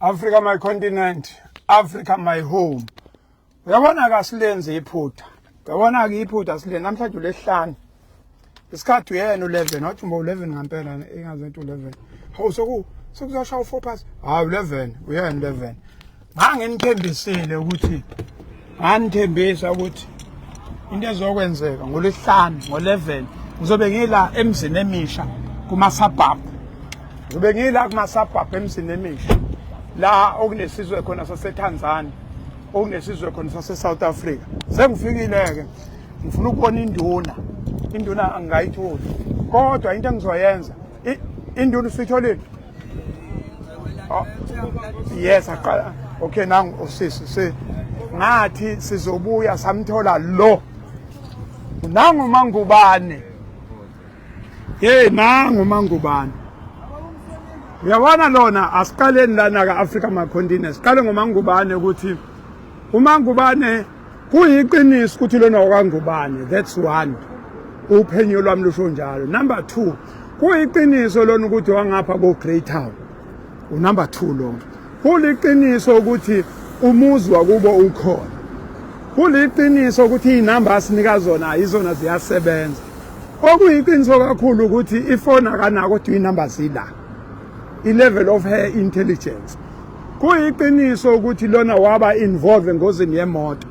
Africa my continent, Africa my home. Uyabona ke silenze iphutha. Uyabona ke iphutha silenze namhlanje ulesihlanu. Isikhathi uyena u11, wathi umba u11 ngempela engazi into u11. Hawu soku sekuzoshaya u4 past. Hayi u11, uyena 11. Nganginithembisile ukuthi nganithembisa ukuthi into ezokwenzeka ngolwesihlanu ngo-11 ngizobe ngila emzini emisha kuma-suburb ngizobe ngila kuma-suburb emzini emisha la okunesizwe khona saseTanzania okunesizwe khona sase-South Africa sengifikile-ke ngifuna ukubona induna induna angingayitholi kodwa into engizoyenza induna usuyitholile Oh, yes aqala okay nangu usisi si ngathi sizobuya samthola lo nangu mangubane hey nangu mangubane uyabona lona asiqaleni lana ka Africa my continent siqale ngomangubane ukuthi umangubane Kuyiqiniso ukuthi lona wakangubane that's one uphenyo lwami lusho njalo number 2 kuyiqiniso lona ukuthi wangapha ko Greytown unumber 2 lo kuliqiniso ukuthi umuzi wakubo ukhona kuliqiniso ukuthi izinamba asinika zona izona ziyasebenza okuyiqiniso kakhulu ukuthi ifoni akanako kodwa inamba zila i-level of her intelligence Kuyiqiniso ukuthi lona waba involve engozini yemoto.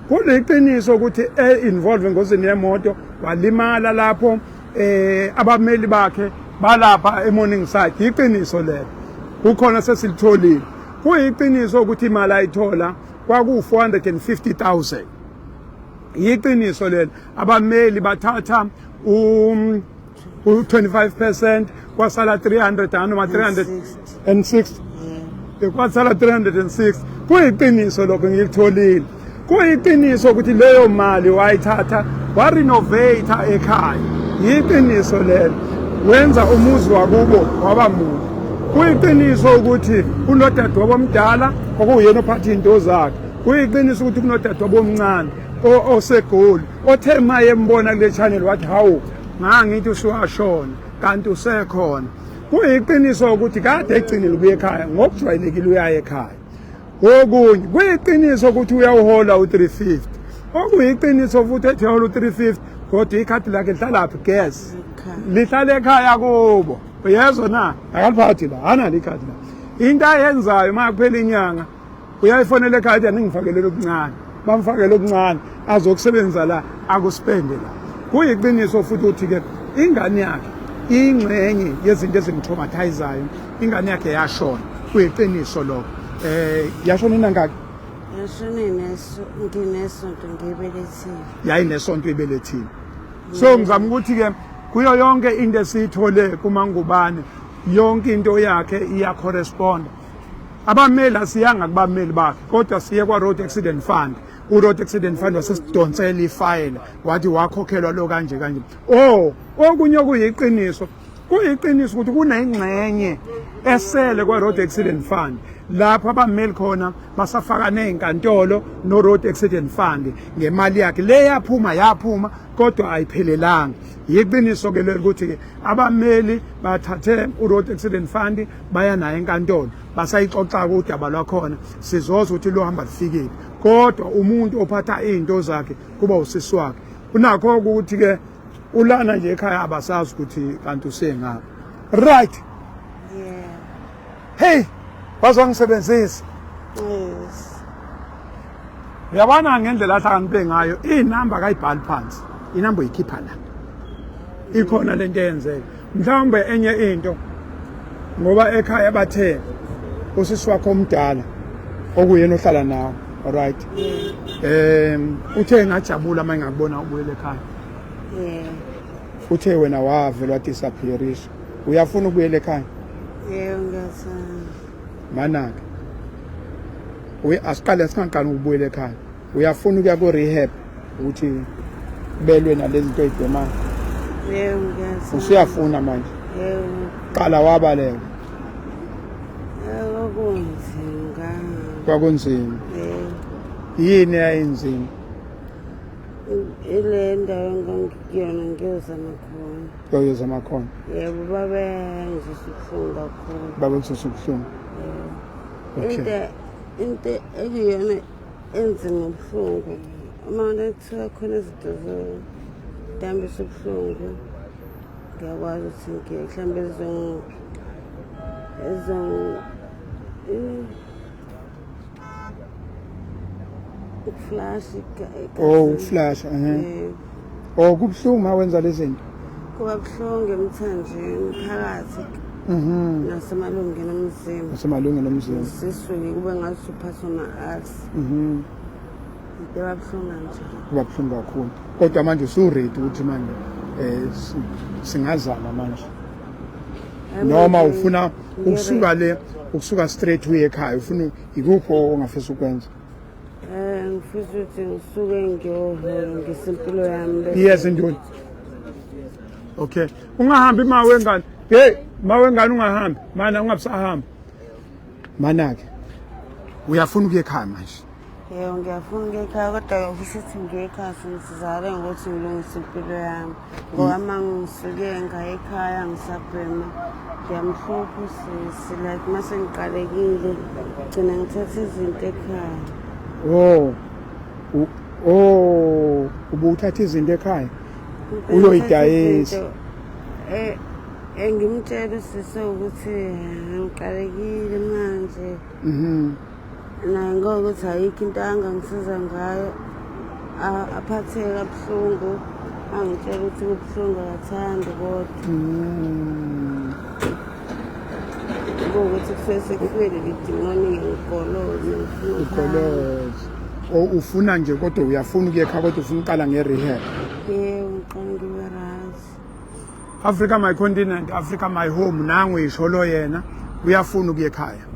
Kuliqiniso ukuthi e-involve engozini yemoto walimala lapho eh abameli bakhe balapha eMorningside. Iqiniso lelo. Kukhona sesilitholile. Kuyiqiniso ukuthi imali ayithola kwaku 450,000. Yiqiniso lelo. Abameli bathatha um u-25% kwasala 300 noma 360 kwasala 360 kuyiqiniso lokho ngilitholile kuyiqiniso ukuthi leyo mali wayithatha warenovate ekhaya yiqiniso lelo wenza umuzi wakubo waba muhle kuyiqiniso ukuthi unodadewabo omdala okuyena ophatha izinto zakhe kuyiqiniso ukuthi kunodadewabo omncane osegoli othe maye embona kule channel wathi hawu ngangithi usuwashona kanti usekhona kuyiqiniso ukuthi kade egcinile ukuya ekhaya ngokujwayelekile uyaya ekhaya okunye kuyiqiniso ukuthi uyawuhola u-350 okuyiqiniso futhi ethi uyahola u-350 kodwa ikhadi lakhe lihlalaphi gas lihlala ekhaya kubo uyezwa na akaliphathi la analo ikhadi la into ayenzayo uma kuphela inyanga uyayifonela ekhaya athi aningifakele okuncane bamfakele okuncane azokusebenza la akuspende la kuyiqiniso futhi ukuthi-ke ingane yakhe ingxenye yezinto ezimtraumatizayo ingane yakhe yashona kuyiqiniso lokho eh yashona inangaki yashona nginesonto ngiyibelethile yayinesonto ibelethile so ngizama ukuthi-ke kuyo yonke into esiyithole kumangubane yonke into yakhe iyacorresponda Abameli asiyanga kubameli bakhe kodwa siye kwa-Road Accident Fund. U-Road Accident Fund wasesidonsela ifayela wathi wakhokhelwa lo kanje kanje. Oh, okunye okuyiqiniso kuyiqiniso ukuthi kunengxenye esele kwa-Road Accident Fund lapho abameli khona basafaka ney'nkantolo no-Road Accident Fund ngemali yakhe le yaphuma yaphuma kodwa ayiphelelanga yiqiniso-ke lelo ukuthi-ke abameli bathathe u-Road Accident Fund baya naye enkantolo basayixoxa udaba lwakhona sizozwa ukuthi luhamba lufikile kodwa umuntu ophatha izinto zakhe kuba usisi wakhe unakho ukuthi ke ulana nje ekhaya abasazi ukuthi kanti usengaphi right yeah hey wazongisebenzisa yes uyabona ngendlela ahlakaniphe ngayo inamba kayibhali phansi inamba uyikhipha la ikhona lento eyenzeka mhlawumbe enye into ngoba ekhaya bathe usisi wakho omdala okuyena ohlala nawe alright uthe ngajabula uma ngakubona ubuyele ekhaya yeah uthe wena wavela wadisappearisha uyafuna ukubuyela ekhaya yebo ngiyathanda manake uye asiqale singaqali ukubuyela ekhaya uyafuna ukuya ku rehab ukuthi belwe nalezi zinto oyibhemayo yebo ngiyathanda usuyafuna manje yebo qala wabaleka kwakunzima kwakunzima yebo yini eyayinzima ile ndawo engangikuyona ngiyozama khona uyozama khona yebo babengizwisa ubuhlungu kakhulu babengizwisa ubuhlungu yebo. Okay. Into ekuyona enzima ubuhlungu uma kuthiwa khona izinto zodambisa ubuhlungu ngiyakwazi ukuthi ngiye mhlawumbe ukuflash. Oh, ukuflash, eh. Oh, kubuhlungu uma wenza lezi zinto. Kuba buhlungu emthanjeni phakathi. Nasemalungeni omzimba. Nasemalungeni omzimba. Sisuke kube ngathi uphathwa ama-arts. Into eba buhlungu kanje. Kuba buhlungu kakhulu. Kodwa manje usu-ready ukuthi manje singazama manje. Noma ufuna ukusuka le, ukusuka straight uye ekhaya, ufuna ikuphi ongafisa ukwenza? Ngifisa ukuthi ngisuke ngiyoholo impilo yami. Yes, Nduli. Okay. Ungahambi ma wengane. Hey, ma wengane ungahambi. Mana ungabusahamba. Mana ke. Uyafuna ukuya ekhaya manje? Yebo, ngiyafuna ukuya ekhaya, kodwa ngifisa ukuthi ngiye ekhaya sengisizakale ngokuthi ngilungise impilo yami. Ngoba uma ngisuke ngaya ekhaya ngisabhema ngiyamhlupha usisi, like uma sengiqalekile gcina ngithatha izinto ekhaya. Oh. Oh, ubuthatha izinto ekhaya. Uyoyidayisa. Ngimtshela usisi ukuthi ngiqalekile manje. Naye ngokuthi ayikho into angangisiza ngayo, aphatheke kabuhlungu, angitshela ukuthi kubuhlungu akathandi kodwa. Kuwukuthi kusuke sekufike leli dimoni ngigoloze ngifuna ukuhamba. Ugoloze. O ufuna nje kodwa uyafuna ukuya ekhaya kodwa ufuna uqala nge-rehab. Yebo, ngiqala ngibe right. Africa my continent, Africa my home, nangu isho lo yena uyafuna ukuya ekhaya.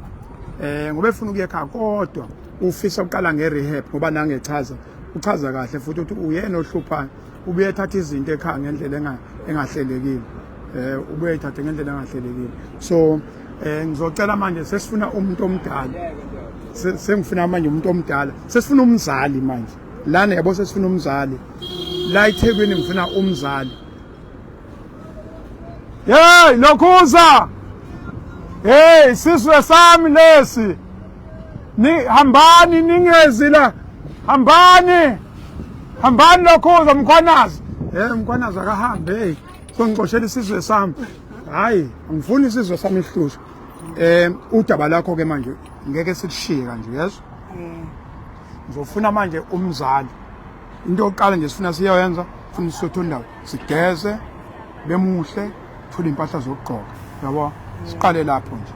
Ngoba efuna ukuya ekhaya kodwa ufisa ukuqala nge-rehab ngoba nangechaza uchaza kahle futhi ukuthi uyena ohluphayo, ubuye ethatha izinto ekhaya ngendlela engahlelekile. Ubuye ethathe ngendlela engahlelekile. So ngizocela manje sesifuna umuntu omdala. Sengifuna manje umuntu omdala. Sesifuna umzali manje. Lana yabo sesifuna umzali. La eThekwini ngifuna umzali. Hey, lokhuza. Hey, sizwe sami lesi. Ni hambani ningezi la. Hambani. Hambani lokhuza Mkhwanazi. Mkhwanazi akahambe hey. Songixoshela isizwe sami. Hayi, angifuni isizwe sami ihlushwe. Udaba lakho ke manje ngeke sikushiye kanje, uyezwa? Ngizofuna manje umzali. Into yokuqala nje sifuna siyoyenza, funa isotho ndawo. Sigeze bemuhle, thole impahla zokugqoka. Yabo? Siqale lapho nje.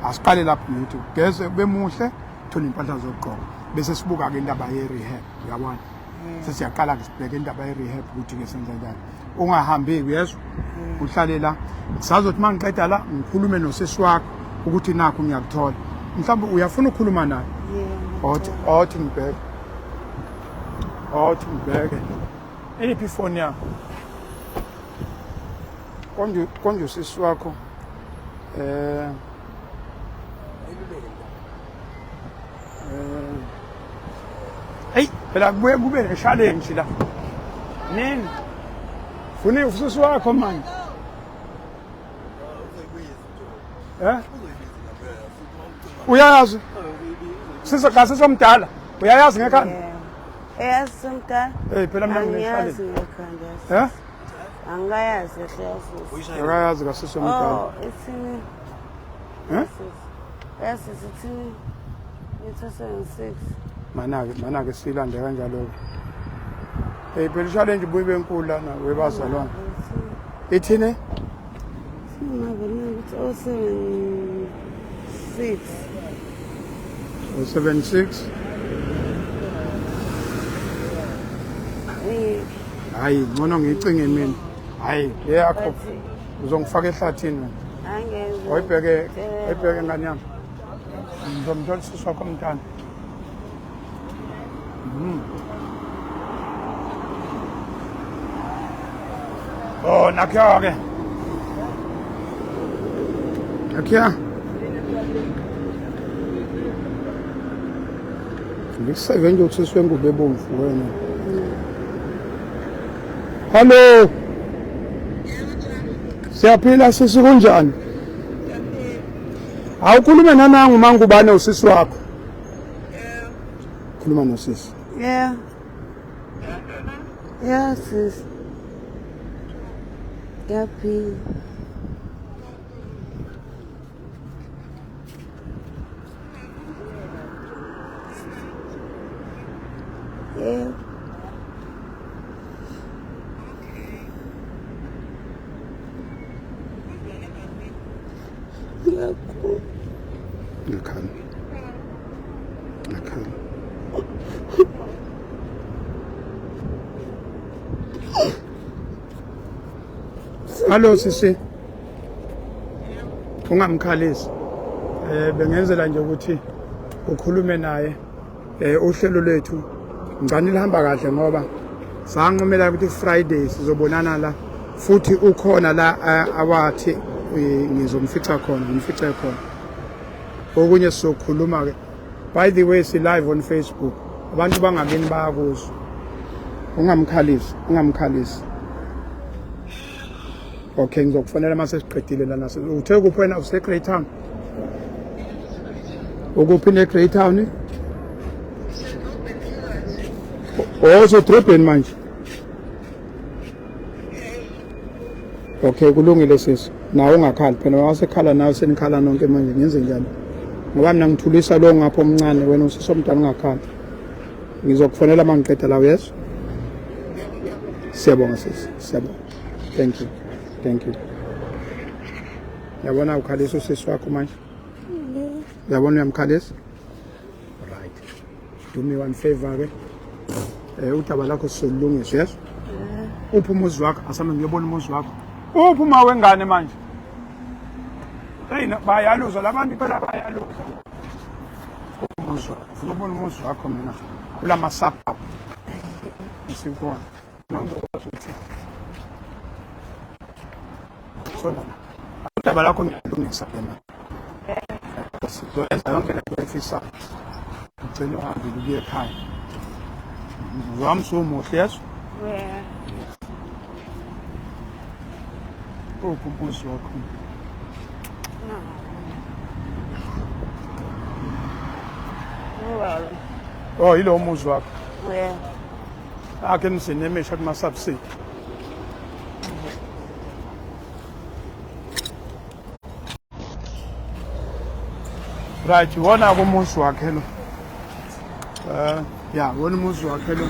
Asiqale lapho ngithi ugeze bemuhle, thole impahla zokugqoka. Bese sibuka ke indaba ye rehab, uyabona? Sesiyaqala ke sibheke indaba ye rehab ukuthi ke senza njani. Ungahambi uyezwa? Uhlale la. Sazothi mangiqeda la ngikhulume nosisi wakho ukuthi nakho ngiyakuthola. Mhlawumbe uyafuna ukukhuluma naye? Yebo. Othi othi ngibheke. Othi ngibheke. Iphi ifoni yakho? Konje konje usisi wakho hey, phela kubuye kube ne challenge la. Nini? Funa usisi wakho manje. Uyayazi? Sisi cha sisi omdala. Uyayazi ngekhanda? Eyazi somdala. Hey, phela mina ngine Angiyazi challenge. ngekhanda. Eh? Angayazi kahle yazi. Uyayazi kasisi omdala. Oh, ithini? Eh? Yazi ithini? It's 76. Mana-ke mana-ke silande kanjalo-ke. Hey, phela i-challenge ibuye ibe nkulu lana webazalwane. Ithini? Ngabona ukuthi 076. 076. Hayi, ngcono ngiyicinge mina. Hayi, leyakho uzongifaka ehlathini wena. Angeze. Oyibheke, oyibheke ngane yami. Ngizomthola usisi wakho omntana. Oh, nakhiya ke. Nakhiya. Ngikuseve nje usisi wengubo ebomvu wena. Hello. Siyaphila sisi, kunjani? Awukhulume nanangu mangubane usisi wakho. Khuluma nosisi. Yeah. Yeah, sis. Ngiyaphila. Yeah. Ngiyagula. Ngakhala. Ngakhala. Hallo sisi. Ungamkhalisi. Eh bengenzela nje ukuthi ukhulume naye eh uhlelo lethu ngicane lihamba kahle ngoba sanqumela ukuthi Friday sizobonana la futhi ukhona la eh, awathi eh, ngizomfica khona ngimfice khona okunye sizokhuluma ke by the way si live on Facebook abantu bangakini bayakuzwa ungamkhalisi ungamkhalisi okay ngizokufonela uma sesiqedile lana uthe kuphi wena use-Greytown ukuphi ne-Greytown oh usedrobheni manje okay kulungile sisi nawe ungakhali phela wasekhala nawe senikhala nonke manje ngenze njani ngoba mina ngithulisa lo ngapho omncane wena usisi omdala ungakhali ngizokufonela uma ngiqeda la uyezwa siyabonga sisi siyabonga thank you thank you yabona ukhalisa usisi wakho manje uyabona uyamkhalisa right do me one favor ke eh udaba lakho sizolungisa yes uphi umuzi wakho asambe ngiyobona umuzi wakho uphi uma wengane manje hey bayaluza labantu phela bayaluza umuzi wakho ufuna ubona umuzi wakho mina kulama suburb isikhona udaba lakho ngiyalungisa ke manje sizoyenza yonke lento oyifisayo ugcine uhambile ubuye ekhaya wami sumuhle yeso Yeah. uphi umuzi wakho No. Well, oh yilo muzi wakho yeah. akhe emzini emisha kuma-subsidi right iwona-ke umuzi wakhe lo um ya wona umuzi wakhe lo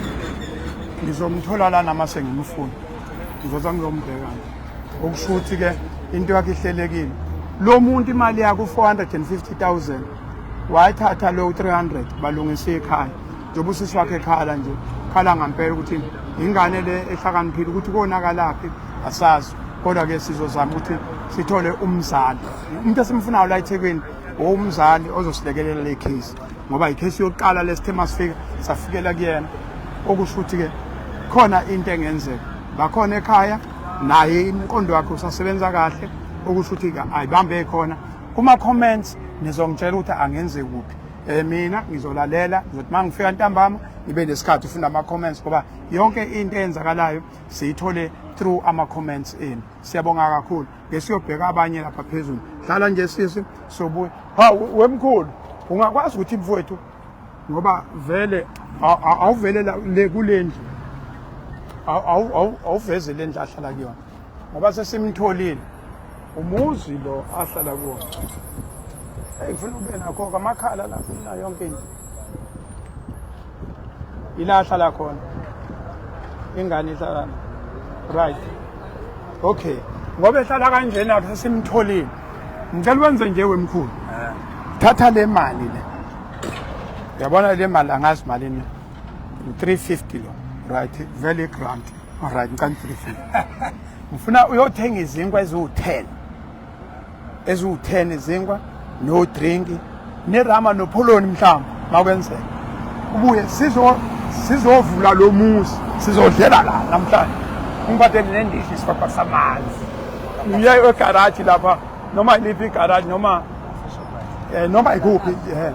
ngizomthola lana uma sengimfuna ngizoza ngizombheka nje okusho ukuthi-ke into yakhe ihlelekile lo muntu imali yakhe u-450 000 wayithatha lo 300 balungisa ikhaya njengoba usisi wakhe ekhala nje khala ngampela ukuthi ingane le ehlakaniphile ukuthi konakalaphi asazi kodwa-ke sizozama ukuthi sithole umzali umuntu esimfunayo la ethekwini owumzali ozosilekelela le case ngoba ikhesi yokuqala lesithe masifika safikela kuyena okusho ukuthi-ke khona into engenzeka bakhona ekhaya naye umqondo wakhe usasebenza kahle okusho ukuthi-ke ayibambe khona kuma-comments nizongitshela ukuthi angenze kuphi um mina ngizolalela ngizothi uma ngifika ntambama ngibe nesikhathi ufunda ama-comments ngoba yonke into eyenzakalayo siyithole through ama-comments enu siyabonga kakhulu ngesiyobheka abanye lapha phezulu hlala nje sisi sobuya ha wemkhulu ungakwazi ukuthi mfowethu ngoba vele awuvele le kulendlu awuveze le ndlu ahlala kuyona ngoba sesimtholile umuzi lo ahlala kuwona hey ngifuna ube nakho amakhala la funa yonke into ila ahlala khona ingane ihlala right okay ngoba ehlala kanjena sesimtholile ngicela wenze nje wemkhulu eh. thatha le mali le yabona le mali angazi malini u-350 lo right vele grant alright ngicela 350 ngifuna uyothenga izinkwa eziwu-10 eziwu-10 izinkwa no-drink nerama nopholoni mhlawumbe makwenzeka ubuye sizovula lo muzi sizodlela la namhlanje ungiphathele nendishi isifapha samanzi uye egaraji lapha noma iliphi igaraji noma eh noma ikuphi eh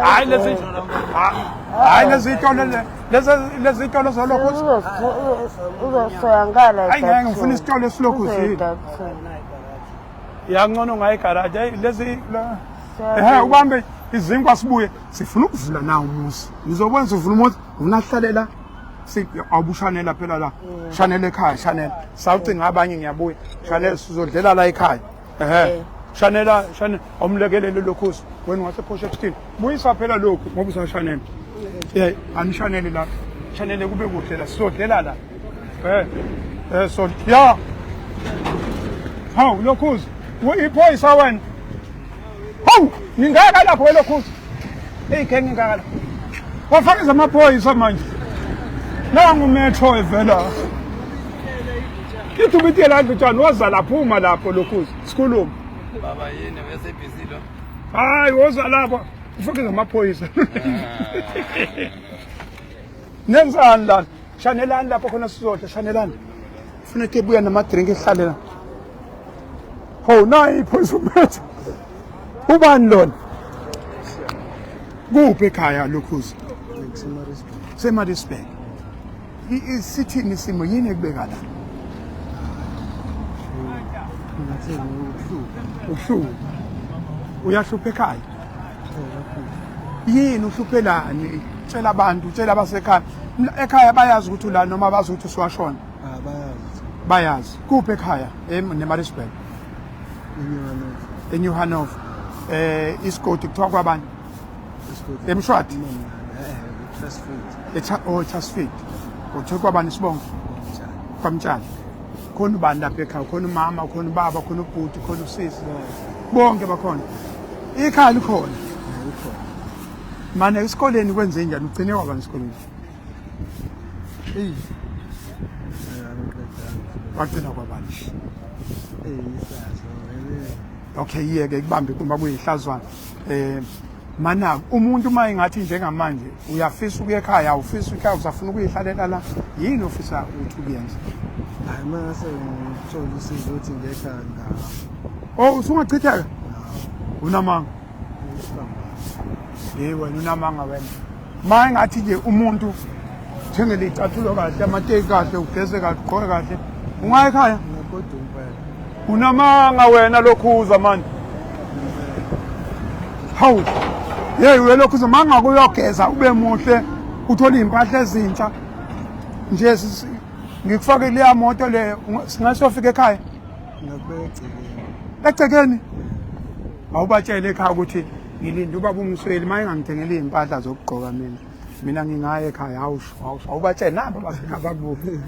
hayi lezi hayi lezi tolo lezi lezi tolo zolokhu uzosoya ngala hayi ngeke ngifuna isitolo esilokhu zini Ya ngcono ngaye garage. Hey lezi la. Ehe ubambe izinkwa sibuye. Sifuna ukuvula na umuzi. Ngizokwenza uvula umuzi. Unahlalela si awubushanela phela la. Shanela ekhaya, shanela. Sawucinga abanye ngiyabuya. Shanela sizodlela la ekhaya. Ehe. Shanela, shanela awumlekelele lokhuzi. Wena ungasephosha ekusini. Buyisa phela lokhu ngoba usashanela. Yeah, anishanele la. Shanele kube kuhle la. Sizodlela la. Eh. Eh so ya. Hawu lokhuzi. Iphoyisa wena. Hawu, ningaka lapho welokhuzi. Hey genge ngaka la. Wafaka amaphoyisa manje. Nangu metro evela. Ithi ubitiyela ndlutshani woza laphuma lapho lokhuzi. Sikhulume. Baba yini uyaseBC lo? Hayi woza lapho. Ufake ngamaphoyisa. Nenzani lana? Shanelani lapho khona sizodla shanelani. Funa ukuthi ebuya nama drink ehlale la. Ho nayi iphoyisa umethe. Ubani lona? Kuphi ekhaya lokhuzi? Semaritzburg. Sithini isimo yini ekubeka la? Ubuhlungu. Uyahlupha ekhaya? Yini uhluphelani? Tshela abantu, tshela abasekhaya. Ekhaya bayazi ukuthi ula noma bazi ukuthi usuwashona. Ah, bayazi. Bayazi. Kuphi ekhaya? EMaritzburg. ENew ENew Hanover. Eh isigodi kuthiwa kwabani? Isigodi. Emshwati. Trust Fund. Echa oh Trust Fund. Kuthiwa kwabani isibongo? Kwamtshali. Khona ubani lapha ekhaya? Khona umama, khona ubaba, khona ubhuti, khona usisi. Bonke bakhona. Ikhaya likhona. Ikhona. Mane esikoleni kwenze njani? Ugcine wabani esikoleni? Ey. Wagcina kwabani? Ey, isazo. Okay, iyeke kubambe kuma kuyihlazwana. Eh mana umuntu uma engathi njengamanje uyafisa ukuya ekhaya, awufisa ekhaya, usafuna ukuyihlalela la, yini ofisa ukuthi ukuyenza? Hayi mase ngithola usizo ukuthi ngekhaya ngawo. Oh, usungachitheka? Unamanga. Hey wena unamanga wena. Ma engathi nje umuntu thengele icathulo kahle, amateki kahle, ugeze kahle, ugqoke kahle. Ungaya ekhaya? Ngakodwa impela. Unamanga wena lokhuza manje. Hawu. Hey wena lokhuza manga kuyogeza ube muhle uthole impahla ezintsha. Nje ngikufake leya moto le singasofika ekhaya. Ngakubeka egcekeni. Egcekeni? Awubatshele ekhaya ukuthi ngilinde ubaba uMsweli uma engangithengeli iy'mpahla zokugqoka mina. Mina ngingaya ekhaya awusho awusho awubatshele nabo bafika bakubuke.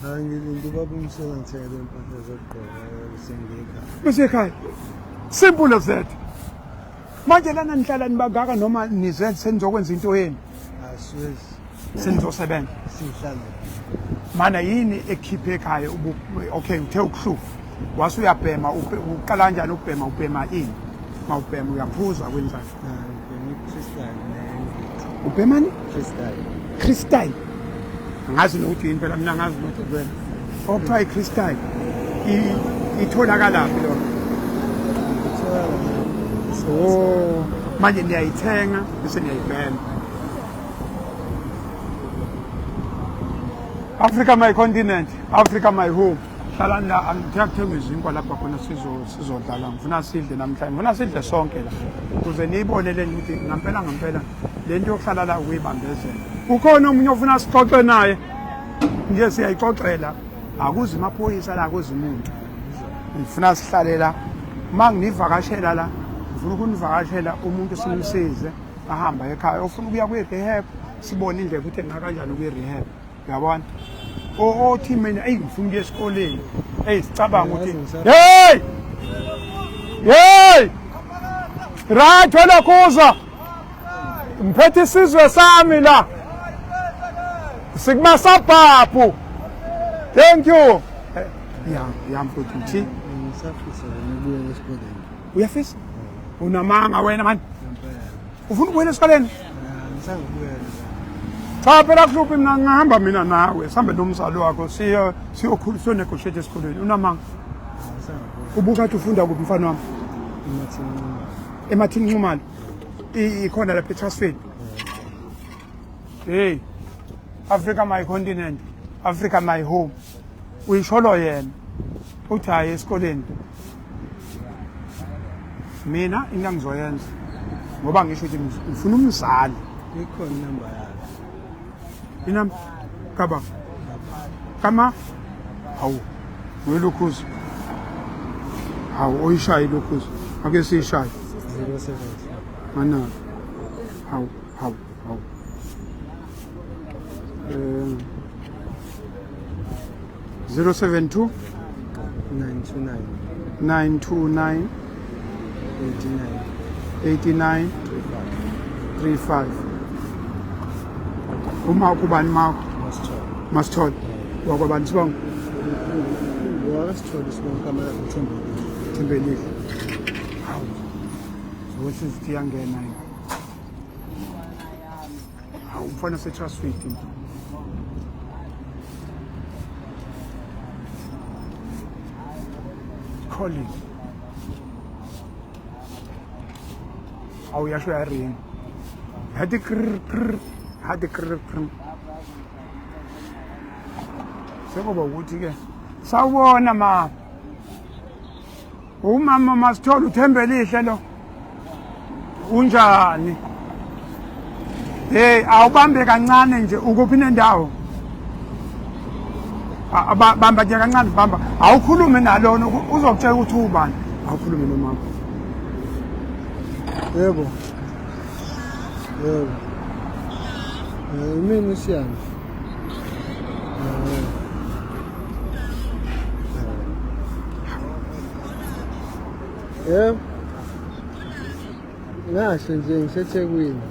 Hayi ngilinde ubaba uMsweli angithengele iy'mpahla zokugqoka bese ngiya ekhaya. Bese ekhaya. Simple as that. Manje lana nihlala nibangaka noma nize senizokwenza into yenu? Asiwezi. Senizosebenza. Sihlala. Mana yini ekhiphe ekhaya okay uthe ukuhlupha. Wase uyabhema uqala kanjani ukubhema ubhema ini? Mawubhema uyaphuza kwenzani? Ubhema i-crystal ne Ubhemani? Crystal. Crystal. Angazi nokuthi yini phela mina angazi nokuthi wena. Okuthiwa i-crystal itholakalaphi lona? Oh, manje niyayithenga bese niyayibhema. Africa my continent, Africa my home. Hlalani la angithe kuthengwa izinkwa lapha khona sizodlala. Ngifuna sidle namhlanje. Ngifuna sidle sonke la. Ukuze niyibone le ukuthi ngampela ngampela le nto yokuhlala la ukuyibambezela. Ukhona omunye ofuna sixoxe naye. Nje siyayixoxela. Akuzi amaphoyisa la akuzi umuntu. Ngifuna sihlale la. Uma nginivakashela la, ngifuna ukunivakashela umuntu simsize ahamba ekhaya. Ofuna ukuya kwi-rehab sibone indlela ukuthi engakanjani kwi-rehab. Uyabona? Othi mina eyi ngifuna ukuya esikoleni. Eyi sicabanga ukuthi hey! Hey! Right wena kuza. Ngiphethe isizwe sami la. Sikumasabhabhu. Thank you. Ya, ya mfowethu uthi Ngisafisa ukubuyela esikoleni. Uyafisa? Unamanga wena mani. Ufuna ukubuyela esikoleni? Ngisangibuyela. Cha phela kuhluphi mina ngihamba mina nawe sihambe nomzali wakho siyo siyokhulu siyo negotiate esikoleni. Unamanga. Ubuka athi ufunda kuphi mfana wami? Emathini Nxumalo. Ikhona lapha eTrustfield. Hey. Africa my continent. Africa my home. Uyisholo yena. Uthi hayi esikoleni. Mina into engizoyenza ngoba ngisho ukuthi ngifuna umzali. Ikhona inamba yakhe. Inamba kaba kama hawu welokhuzi hawu oyishaye ilokhuzi ake siyishaye 07 mana hawu hawu hawu eh 072 929 929 89 89 35 uma kubani makho Masithole. Masithole wakwabani sibonga Wakasithole sibonga igama lakhe uThembekile. Thembelihle hawu zokuthi zithi iyangena yini hawu umfana setrasfit calling hawu yasho yaringa hadi krr krr hadi krr krr sekuba ukuthi ke sawubona ma Umama Masithole uThembelihle lo. Unjani? Hey, awubambe kancane nje ukuphi nendawo? Bamba nje kancane bamba. Awukhulume nalona uzokutshela ukuthi ubani. Awukhulume nomama. Yebo. Yebo. Eh, mina usiyami. Eh. Yebo. Ngasho nje ngiseThekwini.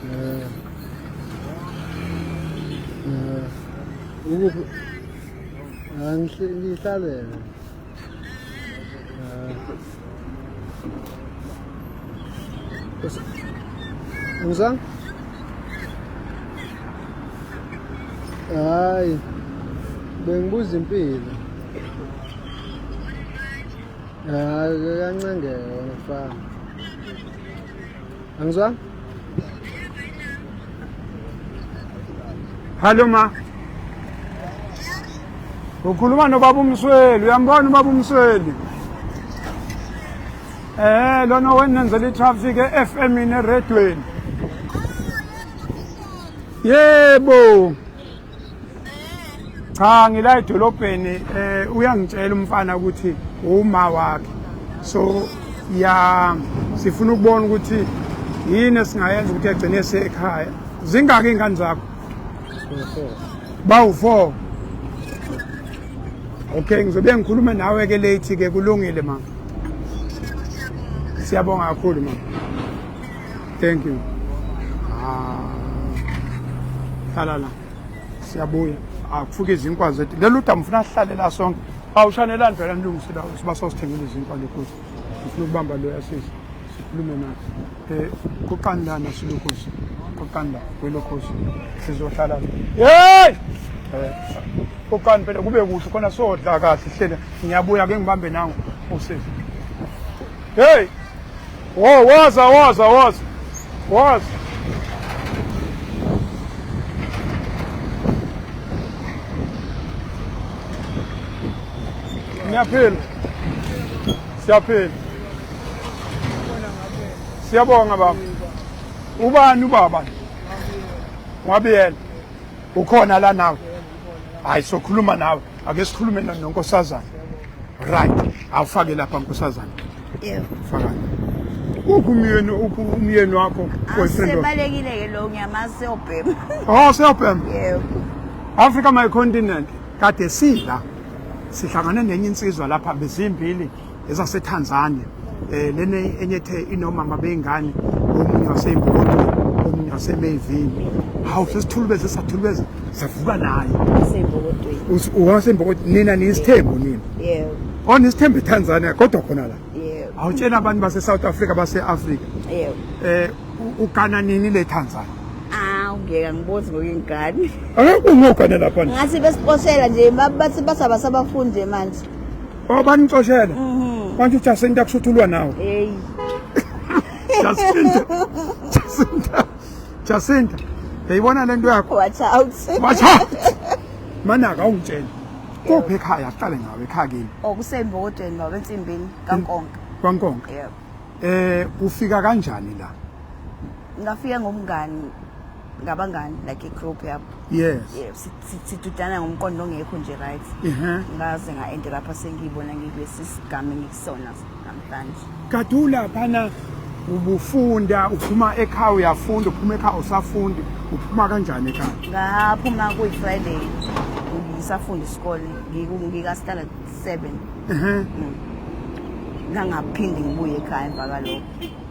Eh. Eh. Ukuphi? Angihlalele. Eh. Angizange? Hayi. Bengibuza impilo. Hayi kancengeka wena mfana. Angizwa? Hallo ma. Ukhuluma nobaba uMsweli, uyambona ubaba uMsweli? Eh lona wenenzela i-traffic e-FM neredweni. Yebo. Cha ngila edolobheni eh uyangitshela umfana ukuthi uma wakhe. So ya sifuna ukubona ukuthi yini esingayenza ukuthi agcine esekhaya. Zingaki ingane zakho? Bawu-4. Okay ngizobe ngikhulume nawe ke late ke kulungile mama. Siyabonga kakhulu mama. Thank you. Ah. Hlala la. Siyabuya. Akufuke izinkwa zethu. Lelu damu ufuna sihlale la sonke. Awushanelani phela nilungise la siba sosithengile izinkwa lokhuza. Ngifuna ukubamba lo yasisi. Sikhulume naye. Eh kuqani lana silokhuza. Kuqani la kwelokhuza. Sizohlala. Hey! Eh kuqani phela kube kuhle khona sodla kahle hlele. Ngiyabuya ke ngibambe nangu usisi. Hey! Wo woza woza woza. Woza. Ngiyaphila. Siyaphila. Siyabonga baba. Ubani ubaba? Ngwabiyela. Ukhona la nawe? Hayi sokhuluma nawe. Ake sikhulume nonkosazana. Right. Awufake lapha nkosazana. Yebo. Faka. Uphi umyeni uphi umyeni wakho boyfriend? Asebalekile ke lo ngiyamazi seyobhema. Oh seyobhema. Yebo. Africa my continent kade sila sihlangane nenye insizwa lapha bezimbili ezaseTanzania eh lene enye ethe inomama bengane omunye waseMbokodweni omunye waseMayville hawu sesithulubeze sathulubeze savuka naye waseMbokodweni waseMbokodweni nina niyisithembu nina yebo oh nisithembu eTanzania kodwa khona la yebo awutshela abantu base South Africa base Africa yebo eh ugana nini le Tanzania Ah, ngeke angibuzi ngokuyingane. Akekho ungogana lapha nje. Ngathi besiqoshela nje bathi basabasabafundi manje. Oh banixoshela. Mhm. Manje uJacinta kushuthulwa nawe. Hey. Jacinta. Jacinta. Jacinta. Uyayibona lento yakho? Watch out. Watch out. Mana akawungitshela. Kuphi ekhaya aqale ngawe ekhaya kini? Okusembokodweni baba ensimbini kaNkonka. KwaNkonka. Yebo. Ufika kanjani la? Ngafika ngomngani, ngabangani, like i-group yabo. Yebo, sidudana ngomqondo ongekho nje right. Ngaze nga-ende lapha sengiyibona ngikulesi sigame ngikusona namhlanje. Kade ulaphana ubufunda, uphuma ekhaya uyafunda, uphuma ekhaya usafundi, uphuma kanjani ekhaya? Ngaphuma kuyi-Friday, ngisafunda isikole, ngika-standard 7. Ngangaphinde ngibuye ekhaya emva kalokho.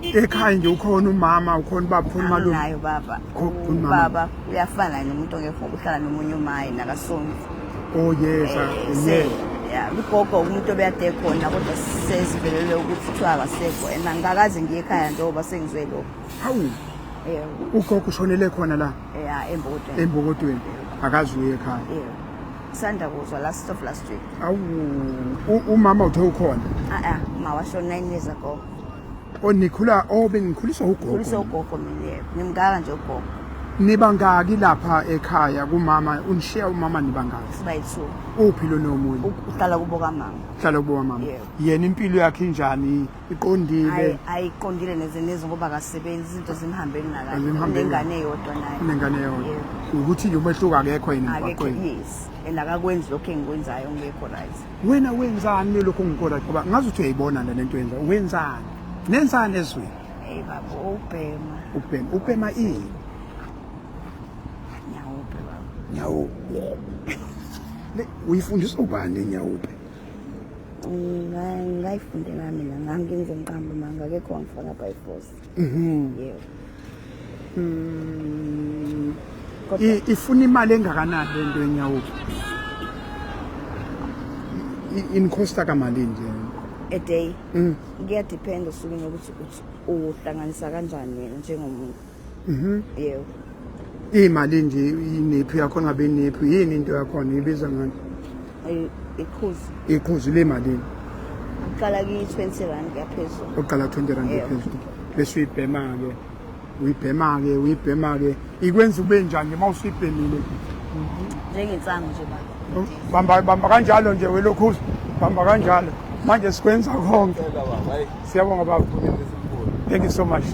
Ekhaya nje ukhona umama, ukhona ubaba, ukhona umalume? Anginayo baba. Ukhona umama. Ubaba uyafana nomuntu ongekho, uhlala nomunye umaye nakasonti. Oh yes, yes. Ya, ugogo umuntu obekade ekhona kodwa sezivelele ukuthi kuthiwa akasekho and angikakaze ngiye ekhaya njengoba sengizwe lokho. Hawu. Yebo. Ugogo ushonele khona la? Ya, eMbokodweni. EMbokodweni. Akaze uye ekhaya. Yebo. Sanda kuzwa last of last week. Awu, umama uthe ukhona? Ah ah, uma washona 9 years ago. Oh, nikhula, oh bengikhuliswa ugogo. Ngikhuliswa ugogo mina, yebo. Ngimngaka nje ugogo. Nibangaki lapha ekhaya kumama? Unishiya umama nibangaki? Siba yi-2. Uphi lo nomunye? Uhlala kubo kamama. Uhlala kubo kamama. Yebo. Yena impilo yakhe injani? Iqondile? Hayi, ayiqondile neze neze ngoba akasebenzi, izinto zimhambeni nakahle. Zimhambeni. Unengane eyodwa naye. Unengane eyodwa. Yebo. Ukuthi nje umehluko akekho yena Akekho, emgwaqweni. yes. And akakwenzi lokho engikwenzayo ngekho right. Wena wenzani lokho ngikho right ngoba ngazi ukuthi uyayibona le nto yenza. Wenzani? Nenzani ezweni? Hey baba, ubhema. Ubhema, ubhema ini? Nyawupe baba. Nyawupe. Le uyifundiswa ubani nyawupe? Ngayifundela mina, ngangenze ngiqamba manga akekho wangifaka by force. Yebo. Ifuna imali engakanani lento yenyawupe? Inikhosta kamalini nje? A day. Kuyadepend osukwini ukuthi uhlanganisa kanjani wena njengomuntu. Yebo. Imali nje inephi yakhona ngabe inephi yini into yakhona ibiza ngani? Iqhuzu. Iqhuzu le malini? Uqala ki 20 rand kuyaphezulu. Uqala 20 rand Yebo. phezulu. Bese uyibhema ke. Uyibhema ke, uyibhema ke. Ikwenza ube njani uma usuyibhemile? Njengensangu nje baba. Bamba bamba kanjalo nje welokhuza. Bamba kanjalo. Manje sikwenza konke. Siyabonga baba. Thank you so much.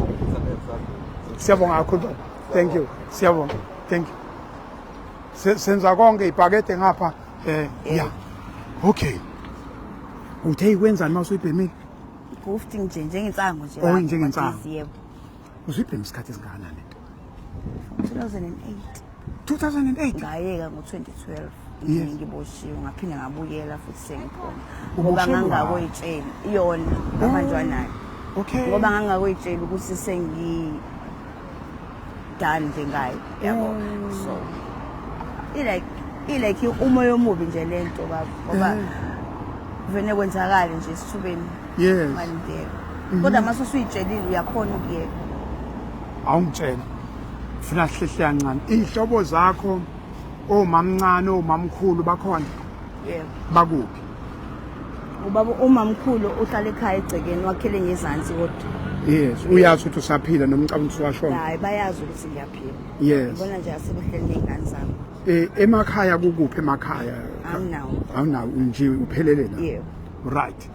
Siyabonga kakhulu baba. Thank you. Siyabonga. Thank you. Senza konke ibhakede ngapha yeah. Okay. Uthe ikwenzani uma usuyibhemile? Gufting nje njengensangu nje. Oh, njengensangu. Yebo. Usuyibhema isikhathi esingakanani lento? 2008. 2008? Ngayeka ngo-2012. Yes. Ngiboshiwe ngaphinde ngabuyela futhi sengiphuma. Ngoba Uboshelwa? ngangakoyitsheli iyona ngabanjwa nayo. Okay. Ngoba ngangakoyitsheli ukuthi sengi done nje ngayo. Yabo. So i like umoya omubi nje lento baba ngoba vele kwenzakala nje esithubeni. Yes. Malindele. Kodwa mase usuyitshelile uyakhona ukuyeka. Awungitshela. Funa hlehle kancane. Ihlobo zakho omamncane omamkhulu bakhona? Yebo. Bakuphi? Ubaba umamkhulu uhlala ekhaya egcekeni wakhele ngezansi kodwa. Yes, uyazi ukuthi usaphila noma ucabanga ukuthi washona. Hayi bayazi ukuthi ngiyaphila. Yes. Ngibona nje asebehleli nezingane zami. Emakhaya kukuphi emakhaya? Anginawo. Awunawo nje uphelele la. Yebo. Right.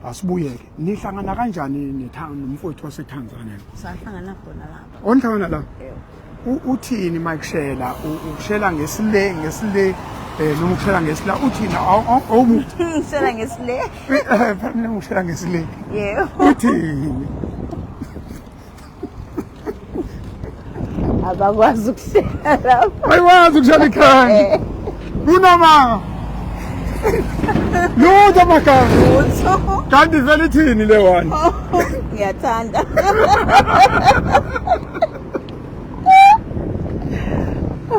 Asibuyeke. Nihlangana kanjani nomfowethu waseTanzania? Sahlangana khona lapha. Onihlangana la? Yebo. Uthini makushela? Ukushela ngesile, ngesile, noma ukushela ngesila uthini? Awumuthi. Ngishela ngesile. Phela ngishela ngesile. Yebo. Uthini? Abakwazi ukushela lapha. Ayikwazi ukushela ikhaya. Kunama. Lutho magama. Lutho. Kanti vele ithini le one? Ngiyathanda.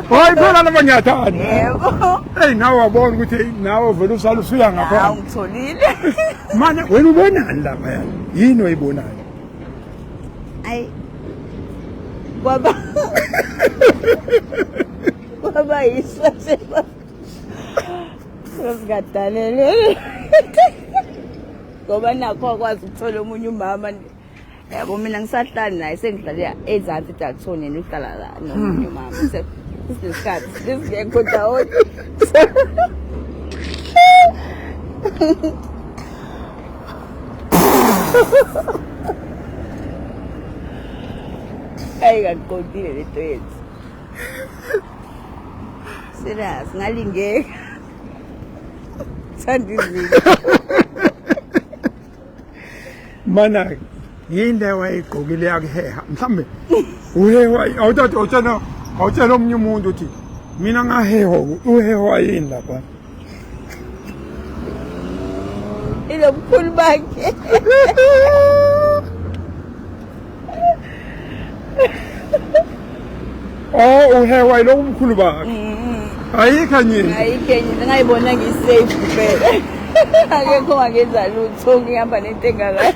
Hayi phela lapha ngiyathanda. Yebo. Hey nawe wabona ukuthi nawe vele usala usuya ngakhona. Hawu ngitholile. Manje wena ubonani lapha yana? Yini oyibonayo? Ayi. Kwaba. Kwaba yiswa nje. Singadalele. Ngoba nakho akwazi ukuthola omunye umama. Yabo mina ngisahlali naye sengihlale ezansi eDalton yena uhlala la nomunye umama. Sinesikhathi singekho ndawonye. Ayingaqondile lento yenzi. Serious, ngalingeka. Thanda izinto. Mana yini le wayigqokile yakuheha mhlambe uhehwa awuthatha awutshela awutshela omunye umuntu uthi mina ngahehwa uhehwa yini lapha Ilomkhulu bakhe. Oh uhehwa yilokhu mkhulu bakhe ayikho enye into. Ayikho enye into ngayibona ngisafe kuphela. Akekho ongangenza lutho ngihamba nento engaka.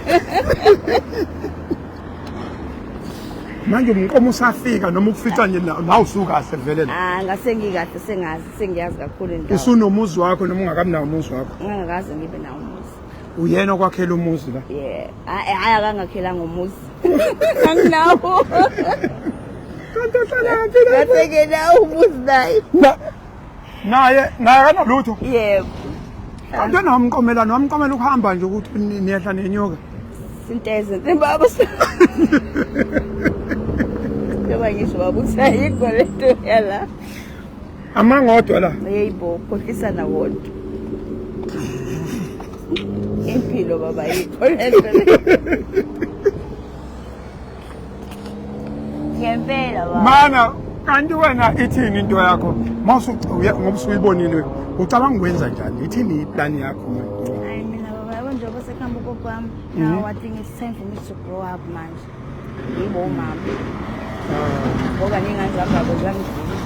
Manje umqomo usafika noma ukufica nje la usukahle vele la. Ah ngase ngikahle sengazi sengiyazi kakhulu indawo. Usunomuzi wakho noma ungakabi nawo umuzi wakho? Ngangakaze ngibe nawo umuzi. Uyena okwakhela umuzi la? Yeah. Hayi akangakhelanga umuzi. Anginawo. Kanti uhlala phi la? Ngasekenawo umuzi naye. Naye naye akanalutho. Yebo. Kanti wena wamqomelani wamqomela ukuhamba nje ukuthi niyehla nenyuka. Sinteze baba. Njengoba ngisho baba uthi ayikho lento yala. Amangodwa la. Yebo, khohlisana wodwa. Impilo baba ayikho lento le. Ngempela baba. Mana kanti wena ithini into yakho? Mawusu ngoba usuyibonile ucabanga ukwenza njani? Ithini iplan yakho manje? Hayi mina baba yabo njengoba sekuhamba ugogo wami. Now I think it's time for me to grow up manje. Yibo umama. Ngoba ney'ngane zami baba ziyangidlula.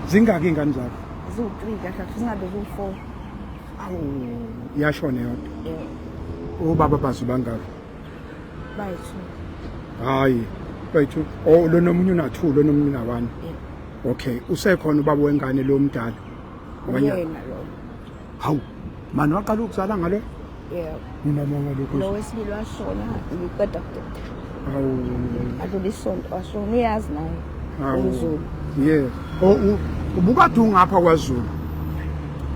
Zingaki iy'ngane zakho? Ziwu-three kahle kahle zingabe ziwu-four. Awu yashona yodwa. Yeah. Obaba bazi bangaki? Bayi-two. Hayi, bayi-two. Oh lo nomunye una-two lo nomunye una-one. Yeah. Okay, usekhona ubaba wengane lo mdala. Uyena lo. Hawu, mani waqala ukuzala ngalo? Yebo. Unamanga lokho. Lo wesibili washona ngiqeda kudeda. Hawu. Adlula isonto washona uyazi naye. UmZulu. Yeah. Oh ubukade ungapha kwaZulu.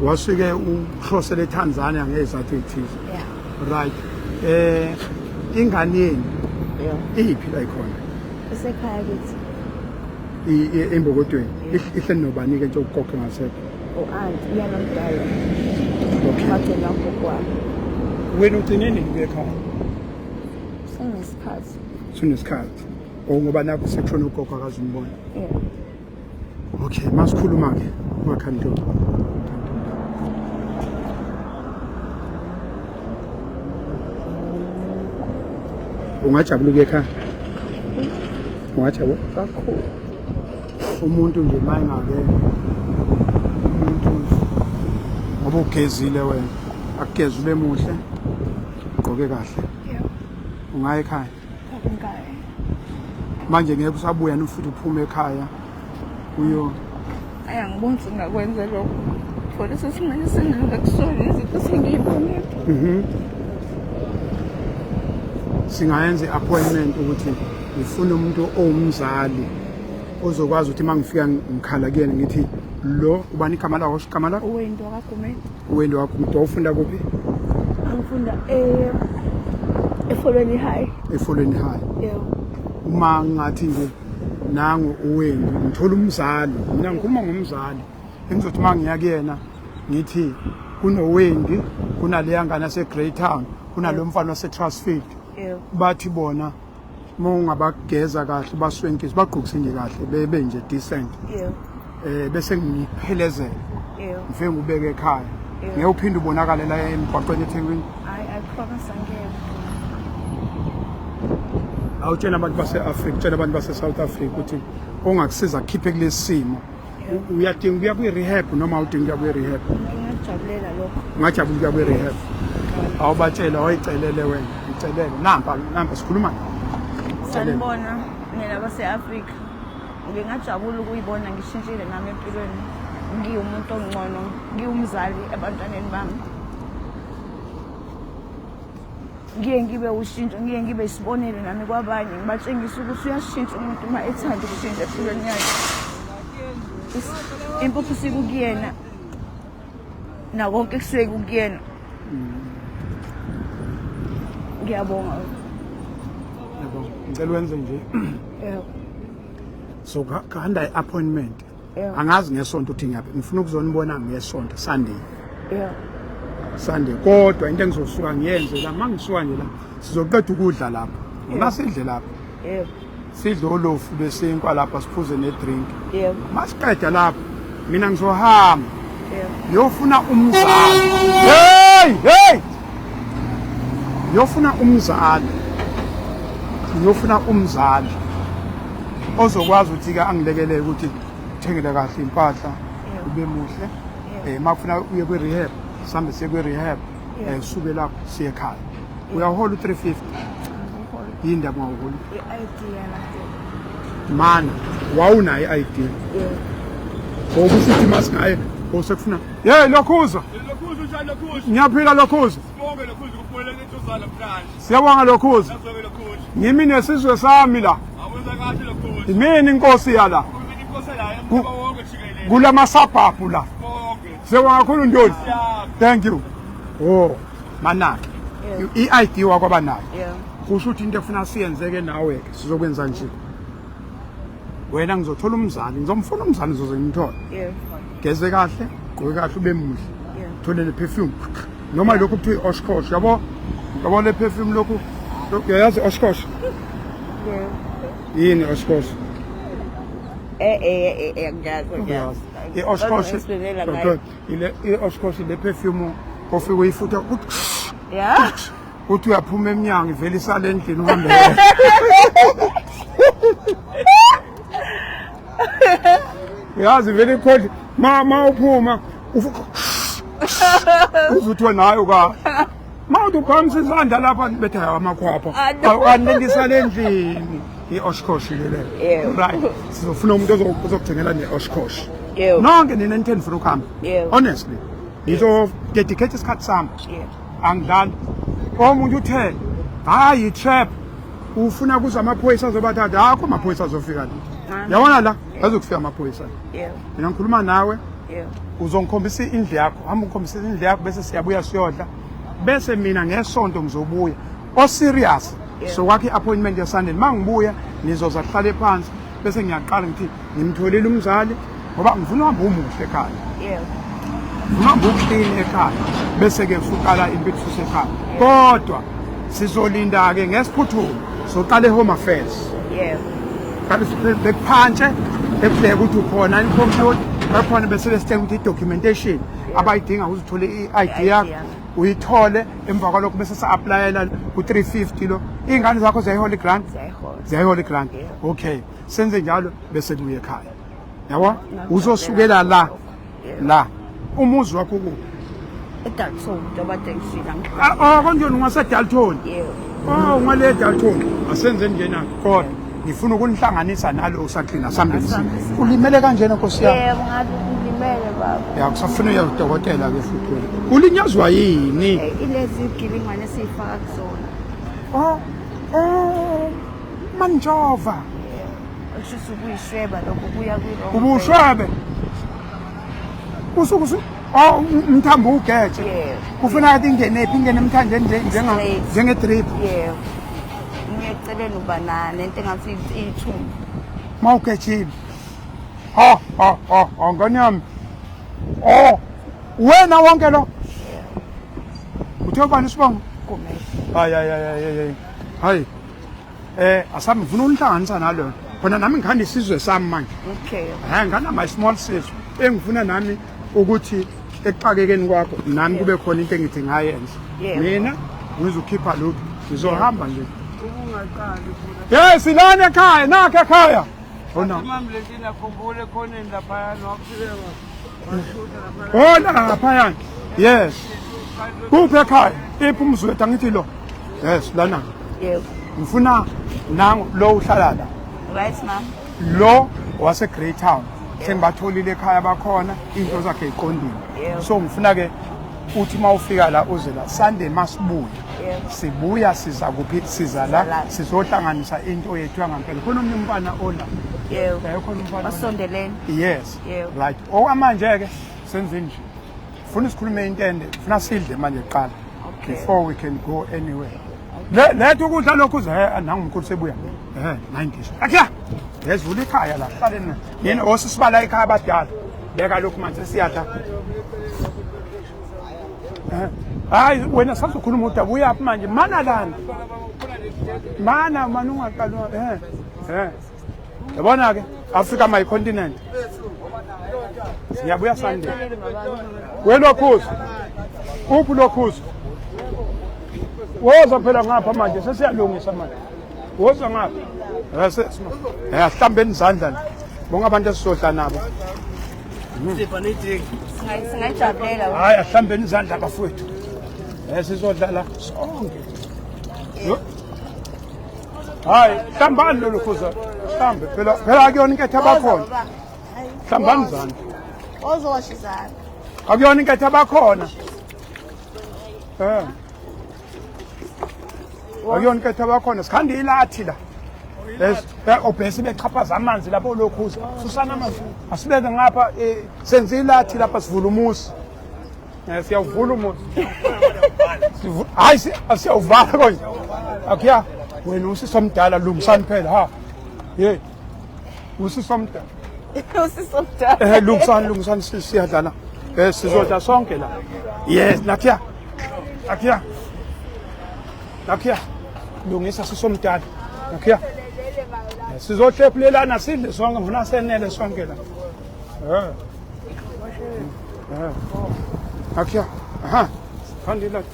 Wasuke uhlosele eTanzania ngezathu ezithize. Yeah. Right. Ingane yenu. Yeah. Iphi la ikhona? Isekhaya kithi. Embokodweni. Ihleli nobani ke nje ukugogo ngasekho? U-anti uyena omdala. Okay. Wagcina ugogo wami. Wena ugcine nini ukuya ekhaya? Senginesikhathi. Sunesikhathi. Oh ngoba nakho sekushona ugogo akazumbona. Yeah. Okay, masikhuluma ke ungakhanto. Ungajabula ukuya ekhaya? Ungajabula? Kakhulu. Umuntu nje mayingake umuntu ngoba ugezile wena akugeze ube muhle ugqoke kahle. Yeah. Ungaya ekhaya? Ngaya. Manje ngeke usabuya futhi uphume ekhaya uyo Ayi angiboni ukuthi ngingakwenza lokho. Thola sesimane sengidlula kusona izinto sengiyibonile. Singayenza i-appointment ukuthi ngifuna umuntu owumzali ozokwazi ukuthi uma ngifika ngikhala kuyena ngithi lo ubani igama lakho igama lakho? Uwendo wakagumede. Uwendo wakagumede. Wawufunda kuphi? Angifunda eFolweni High. eFolweni High. Yebo. Uma ngathi nje nangu uWendy ngithola umzali, mina ngikhuluma ngomzali engizothi uma ngiya kuyena ngithi kunoWendy, kunaleya ngane yase-Greytown, kunalo mfana wase-Trustfield. Yebo. Bathi bona uma ungabageza kahle baswenkise bagqokise nje kahle bebe nje decent. Yebo. Bese ngiphelezela. Yebo. Ngifike ngubeke ekhaya. Yebo. Ngeke uphinde ubonakale la emgwaqweni eThekwini. Hayi, I promise angeke. Awutshela abantu base-Afrika, utshela abantu base-South Africa ukuthi ongakusiza kukhiphe kulesi simo. Uyadinga ukuya kwi-rehab noma awudingi ukuya kwi-rehab? Ngingajabulela lokho. Ungajabula ukuya kwi-rehab. Awubatshele, awuyicelele wena, uyicelele. Nampa, nampa sikhuluma. Sanibona nina base-Afrika. Ngingajabula ukuyibona ngishintshile nami empilweni. Ngiwumuntu ongcono, ngiwumzali ebantwaneni bami. Ngiye ngibe ushintsho, ngiye ngibe isibonelo nami kwabanye, ngibatshengisa ukuthi uyashintsha umuntu uma ethanda ukushintsha empilweni yakhe. Impuphu sikukuyena nakonke kusuke kukuyena. Ngiyabonga. Yabo, ngicela wenze nje. Yebo. So khanda i-appointment. Yebo. Angazi ngesonto uthi ngiyaphi. Ngifuna ukuzonibona ngesonto Sunday. Yebo. Sunday kodwa into engizosuka ngiyenze la mangisuka nje la sizoqeda ukudla lapha. Ngoba sidle lapha. Yebo. Sidle olofu lwesinkwa lapha siphuze ne-drink. Yebo. Masiqeda lapho mina ngizohamba. Yebo. Ngiyofuna umzali. Hey, hey! Ngiyofuna umzali. Ngiyofuna umzali ozokwazi ukuthi ke angilekelele ukuthi uthengele kahle impahla ube muhle. Eh makufuna uye kwi rehab, sihambe siye kwi rehab. Eh suke lapho siye ekhaya. Uyahola u350. Yini ndaba ungaholi? I-ID yala. Mana wawunayo i-ID. Yebo. Ngoba usuthi masingaye osekufuna. Hey lokhuza. Lokhuza unjani lokhuza? Ngiyaphila lokhuza. Sibonge lokhuza ukuphumelela inhloso namhlanje. Siyabonga lokhuza. Sibonge lokhuza. Ngimi nesizwe sami la. Awenza kahle lokhuza. Imini inkosi yala. Kumele inkosi la emhlaba wonke jikelele. Kulama suburb la. Bonke. Siyabonga kakhulu Ntoni. Siyabonga. Thank you. Oh, manake. I-ID wakwaba nayo. Yebo. Kusho ukuthi into efuna siyenzeke nawe ke sizokwenza nje. Wena ngizothola umzali, ngizomfuna umzali ngizoze ngimthole. Yebo. Geze kahle, gqoke kahle ube muhle. Yebo. Thole le perfume. Noma lokhu kuthiwa i-Oshkosh, yabo? Yabo le perfume lokhu uyayazi i-Oshkosh? Yebo. Yini i-Oshkosh? Eh eh eh ngiyazi ngiyazi. I-Oshkosh. Ngisibekela ngayo. Ile i-Oshkosh le perfume ofike uyifutha uthi Yeah. uthi uyaphuma emnyango ivele isale endlini uhambe. Yazi vele ikhodi ma ma uphuma uzuthi nayo ka ma uthi uphakamisa isandla lapha betha amakhwapha Ah, no. anelisa endlini i-Oshkosh le leyo Yebo. right sizofuna umuntu ozokuthengela ne-Oshkosh Yebo. nonke nina nithe nifuna ukuhamba Yebo. honestly ngizo-dedicate isikhathi sami Yebo. angidlali omunye uthe hayi i-trap ufuna kuze amaphoyisa azobathatha akho amaphoyisa azofika la yabona la azokufika amaphoyisa Yebo. mina ngikhuluma nawe Yebo. uzongikhombisa indlu yakho hamba ungikhombisa indlu yakho bese siyabuya siyodla bese mina ngesonto ngizobuya o-serious Yeah. so kwakho i-appointment yeSunday uma ngibuya nizoza kuhlale phansi bese ngiyaqala ngithi ngimtholile umzali ngoba ngifuna uhambe umuhle ekhaya Yebo. ngifuna uhambe uklini ekhaya bese-ke usuqala impilo ususekhaya kodwa sizolinda-ke ngesiphuthumo soqala e-home affairs Yebo. ngabe bekuphantshe bekubheke ukuthi ukhona ikhompyutha bakhona bese besitshela ukuthi i-documentation abayidinga ukuze uthole i-ID yakho uyithole emva kwalokho bese sa-aplayela ku-350 lo iy'ngane zakho ziyayihola i-grant Ziyayihola. ziyayihola i-grant Yeah. okay senze njalo bese kuye ekhaya yabo uzosukela la la umuzi wakho ukuphi eDalton njengoba ngishilo Ah, oh konjeni ungaseDalton yebo oh ungale eDalton asenze njena kodwa ngifuna ukunihlanganisa nalo usaklina sambeni ulimele kanjena nkosi yami yebo ngabe ulimele baba ya kusafuna uya kudokotela ke futhi wena ulinyazwa yini ilezi gilingwane esiyifaka kuzona oh oh manjova usho ukuyishweba lokho kuya kwi-wrong ubushwebe usuku usu oh umthambo ugeje Yebo. kufuna ukuthi ingene phi ingene emthanjeni nje njenga Straight. njenge drip yebo uye eceleni uba nento engathi iyithumbu mawugejile ha ha ha ha ngane yami oh wena wonke lo uthe ubani isibongo Gumede hayi hayi hayi hayi hayi asami ngifuna unihlanganisa nalo khona nami ngikhanda isizwe sami manje okay hayi ngana my small sizwe engifuna nami ukuthi ekuxakekeni kwakho nami kube khona into engithi ngayenza Yebo. mina ngizokhipha lutho ngizohamba nje Ubungaqali futhi. yes lana ekhaya nakho ekhaya ona Imam leti nakhumbule ekhoneni laphayana wafike washutha laphaya. ona laphayana yes kuphi ekhaya iphi umuzi wethu angithi lo yes lana yebo ngifuna nangu lo uhlala la right ma'am lo wase Greytown sengibatholile ekhaya bakhona into zakhe iqondile Yebo. so ngifuna ke uthi mawufika la uze la Sunday masibuya Yebo. sibuya siza kuphi siza la la. sizohlanganisa into yethu yangampela khona omnye umfana ola yebo Eh, khona umfana ola. basondelene yes Yebo. right okwamanje ke senze nje funa sikhulume intende funa sidle manje kuqala Okay. before we can go anywhere Letha ukudla lokhu uze nangu umkhulu sebuya. Nayingisho. Akya. Yezula ikhaya la. Hlaleni. Yini osisibala ekhaya abadala. Beka lokhu manje siyadla. Hayi wena sazokhuluma udaba uyaphi manje? Mana lana. Mana mana ungaqali eh. Yabona ke Africa my continent. Siyabuya Sunday. Welokhuzu. Uphi lokhuzu? Woza phela ngapha manje sesiyalungisa manje. Woza ngapha. Asihlambeni izandla nje. Bonke abantu esizodla nabo. Singayijabulela. Hayi asihlambeni izandla bafowethu. Sizodla la sonke. Hayi, hlambani lolu khuza. Hlambe phela phela akuyona inkethe abakhona. Hlambani izandla. Ozowasha izandla. Akuyona inkethe abakhona. Eh. Akuyona inkethe abakhona. Sikhanda ilathi la. Yes, obhesi bechaphaza amanzi lapho lokhuza. Susana amanzi. Asibeke ngapha senze ilathi lapha sivula umuzi. Siyawuvula umuzi. Hayi siyawuvala konje. Akuya wena usisi omdala lungisani phela ha. Hey. Usisi omdala. Usisi omdala. Lungisani lungisani siyadlala. Sizodla sonke la. Yes, nakhiya. Nakhiya. Nakhiya. Lungisa sisi omdala. Nakhiya. Sizohlephulelana sidle sonke ngifuna senele sonke la. Akhiya. Aha. Khandi lathi.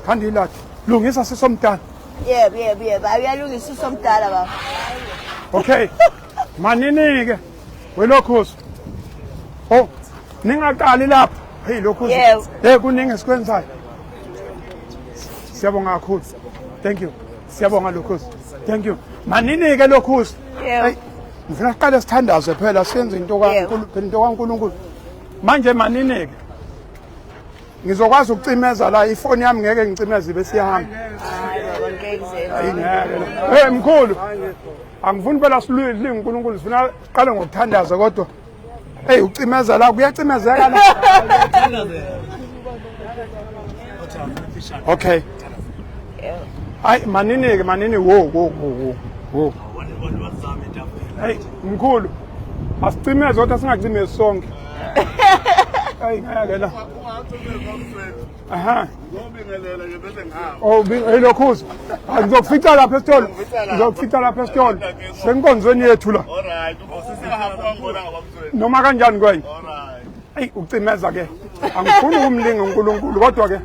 Khandi lathi. Lungisa sisomdala. Yebo, yebo, yebo. Uyalungisa usomdala baba. Okay. Manini ke. Welokhuzu. Oh, ningaqali lapha. Hey lokhuzu. Yebo. Hey kuningi esikwenzayo. Siyabonga kakhulu. Thank you. Siyabonga lokhuzu. Thank you. Manini ke lokhuzu. Yebo. Ngifuna siqale sithandaze phela senze into kaNkulunkulu, into kaNkulunkulu. Manje manini ke. Ngizokwazi ukucimeza la ifoni yami ngeke ngicimeze bese iyahamba. Hayi baba ngeke kuze. Hayi ngeke. Hey mkhulu. Angifuni phela silwe uNkulunkulu sifuna siqale ngokuthandaza kodwa. Hey ucimeza la kuyacimezeka la. Okay. Hayi manini ke manini wo wo wo wo. Hey mkhulu. Asicimeze kodwa singacimezi sonke. Hayi ngeke la. Aha. Ngobingelela nje bese ngihamba. Oh, lokhuza. Ngizokufica lapha esitolo. Ngizokufica lapha esitolo. Senkonzweni yethu la. All right, usisihamba ngibona ngabamzweni. Noma kanjani kwenye. All right. Eyi ucimeza ke. Angifuni ukumlinga uNkulunkulu kodwa ke.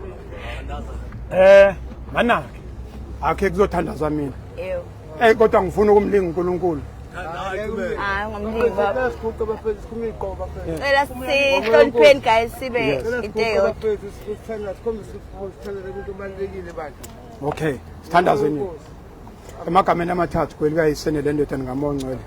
Manake. Akhe kuzothandaza mina. Yebo. Ey kodwa ngifuna ukumlinga uNkulunkulu. Hayi ungamlingi baba. Cela sihlonipheni guys sibe into eyodwa. Okay, sithandazeni. Emagameni amathathu kwelikayise nelendodana ngamoya ongcwele.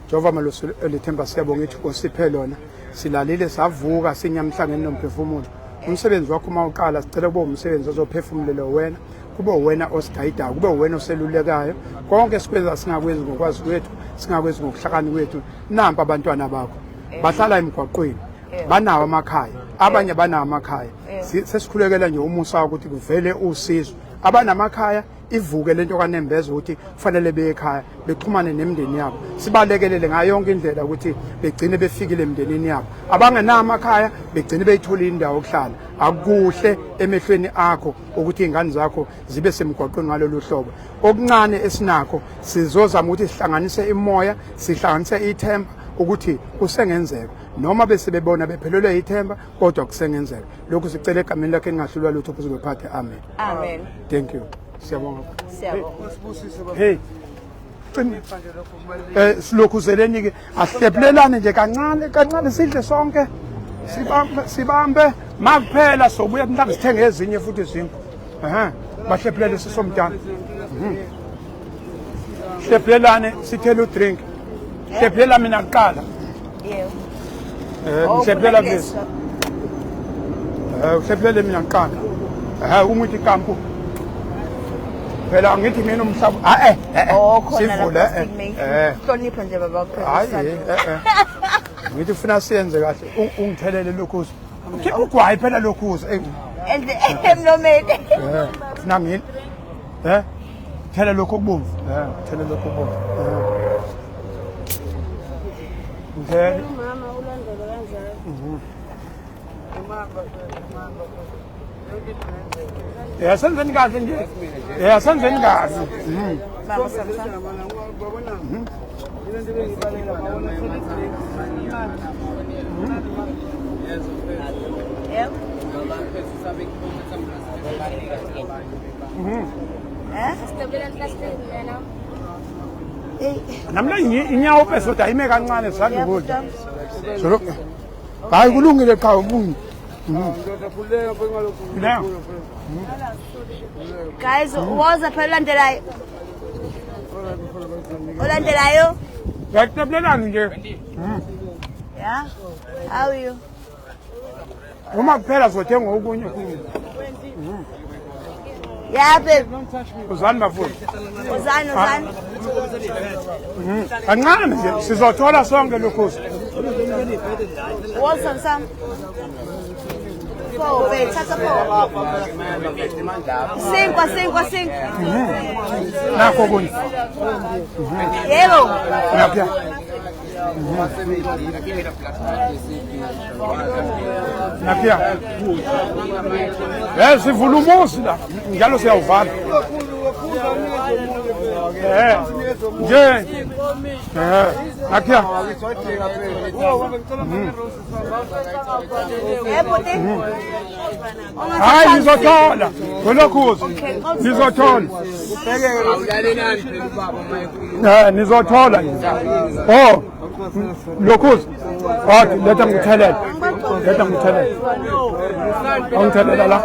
Jehova malusi elithemba siyabonga ithi usiphe lona. Silalile savuka sinyamhlangeni nomphefumulo. Umsebenzi wakho uma uqala sicela kube umsebenzi ozophefumulelwa wena, kube wena osigayidayo, kube wena oselulekayo. Konke sikwenza singakwenzi ngokwazi kwethu, singakwenzi ngokuhlakani kwethu. Nampa abantwana bakho bahlala emgwaqweni, banawo amakhaya, abanye banawo amakhaya. Sesikhulekela nje umusa ukuthi kuvele usizo. Abanamakhaya ivuke lento kanembeza ukuthi kufanele beye ekhaya bexhumane nemindeni yabo, sibalekelele ngayo yonke indlela ukuthi begcine befikile emndenini yabo. Abangenawo amakhaya begcine beyitholile indawo yokuhlala. Akukuhle emehlweni akho ukuthi iy'ngane zakho zibe semgwaqweni ngalolu hlobo. Okuncane esinakho sizozama ukuthi sihlanganise imoya, sihlanganise ithemba ukuthi kusengenzeka, noma bese bebona bephelelwe ithemba kodwa kusengenzeka. Lokhu sicela egameni lakhe engahlulwa lutho kuze kuphathe. Amen. Amen. Thank you. Siyabonga. Siyabonga. Hey. Silokhuzeleni ke asihlephulelane nje kancane kancane sidle sonke. Sibambe sibambe makuphela sobuya mhlawumbe sithenge ezinye futhi izinkwa. Ehhe. Bahlephulele sisomdala. Hlephulelane sithele udrink. Hlephulela mina kuqala. Yebo. Ngihlephulela kulesi. Uhlephulele mina kuqala. Uma uthi kampu. Phela ngithi mina umhlaba Oh khona sivule lapha Hlonipha nje baba Hayi Ngithi ufuna siyenze kahle ungithelele lokhuza. Ukhipha ugwayi phela lokhuza. Emlomeni. Funa ngini. Thela lokho okubomvu. Eh, thela lokho okubomvu. Eh. Ngithele. Umama ulandela kanjalo. Yeah, senzeni kahle nje. Yeah, senzeni kahle. Baba samsa. Yebo. Eh? Hey, Namla inyawo phezulu ayime kancane sithanda yebo ukudla. Tom. Solo. Hayi kulungile cha kulungile. La. Guys, woza phela olandelayo. Olandelayo. Ngiyakutebelelani nje. Yeah. How are you? Uma kuphela sothenga okunye. Yeah, babe. Uzani bafowethu. Ozani, ozani. Kancane nje sizothola sonke lokho. Woza Sam. Four, babe. Thatha four. Sinkwa, sinkwa, sinkwa. Nakho kunye. Yebo. Nakho. Nakho. Eh sivula umuzi la. Njalo siyawuvala. Eh. Nje. Eh. Nakho. Yebo, te. Hayi nizothola. Ngolokhuza. Nizothola. Eh nizothola. Oh. Lokhuza. Okay, letha ngithelele. Letha ngithelele. Awungithelela la.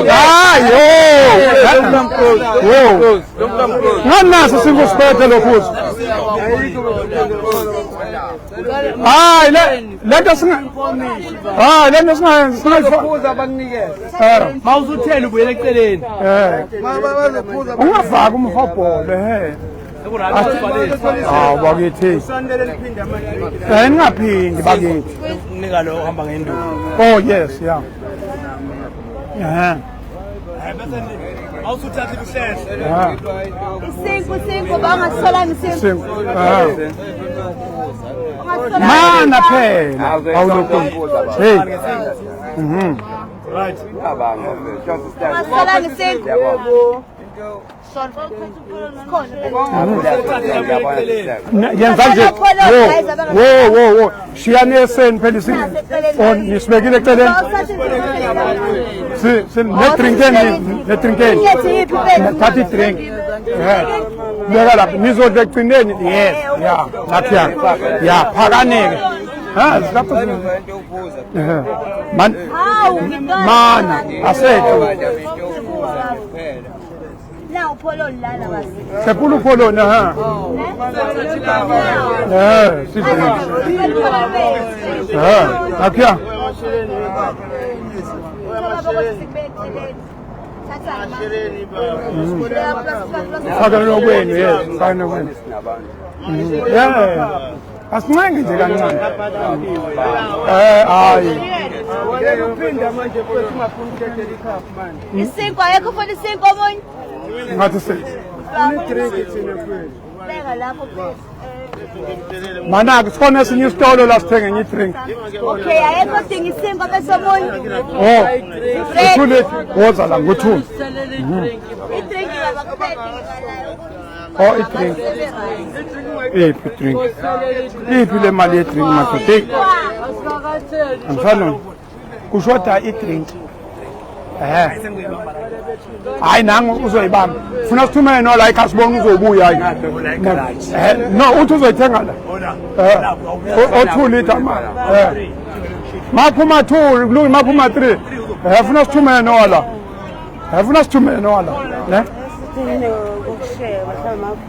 Hayi, oh. Oh. Nganaso singusiphethe lokhuza. Hayi le lento singa Hayi lento singayenza singayifaka. Abakunikeza. Eh. Mawusuthela ubuyela eceleni. Eh. Ungafaki umhobholo he. Hawu bakithi. Eh ningaphindi bakithi. Nika lo ohamba ngenduku. Oh yes, yeah. Eh. Mawusuthatha ibuhlehlo. Ah. Isinkwa, isinkwa, bangasitholanga isinkwa. Sing. Ah. Mana phela. Awulokhu. Hey. Right. Ungasitholanga isinkwa. Yenza nje. Wo wo wo. Shiyani eseni phela isi. Oh nisibekile eceleni. Si si ne drinkeni ne drinkeni. Thatha i-drink. Eh. Beka lapha nizodla ekugcineni. Yes, yeah. Ngathi ya. Ya phakaneke. Ha, lapho. Eh. Man Hawu, ngintwana. mana asethu. Na upholoni lana basi. Sephula upholoni ha. Eh, sidrink. Eh, akya. Faka nokwenu, yes, faka nokwenu. Yeah. Asincenge nje kancane. Eh, hayi. Uphinda manje futhi ungafuni ukudedela ikhafu manje. Isinkwa ayekho ufuna isinkwa omunye. Ngathi se. Drink thina mfethu. Beka lapho please. Mana sikhona esinye isitolo la sithenge enye i-drink. Okay, ayekho odinga isinkwa bese omunye. Oh. Uthule woza la nguthule. I-drink baba kuphela. Oh, i-drink. Iphi i-drink? Iphi le mali ye-drink madoda? Hey. Angifani. Kushoda i-drink. Eh. Hayi nangu uzoyibamba. Funa sithumele no la ekhaya sibone uzobuya hayi. Eh, no uthi uzoyithenga la. Eh. O 2 liter ma. Eh. Maphuma 2, kulungile maphuma 3. Eh, funa sithumele no la. Eh, funa sithumele no la. Ne? Sithini ukusheba mhlawumbe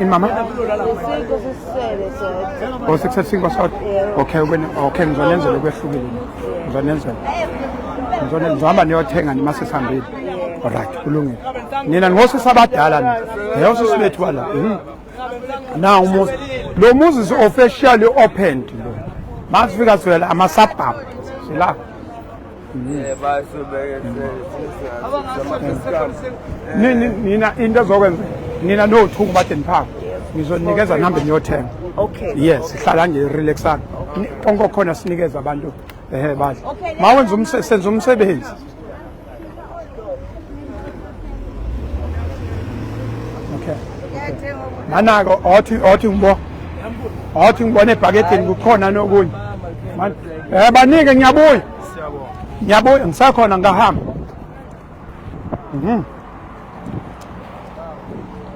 Imama? isinkwa sisele sodwa. Oh, sikusesingo sodwa. Okay, wena okay ngizonenzela okwehlukile. Ngizonenzela. Ngizonenzela ngizohamba niyothenga nima sesihambile. Alright, kulungile. Nina ngosisi abadala nina. Hey, osisi bethu bala. Now umuzi lo muzi is officially opened lo. Masifika sivela ama-suburb sila. Nina into ezokwenza nina no-two bade niphaka ngizonikeza nihambe niyothenga. Okay. Yes, sihlala nje relaxana. Konke okukhona sinikeza abantu ehe badle. Mawenza senza umsebenzi. Okay. Manako othi othi ngibo. Othi ngibone ebhakedeni kukhona nokunye. Eh banike ngiyabuya. Siyabonga. Ngiyabuya ngisakhona ngahamba. Mhm.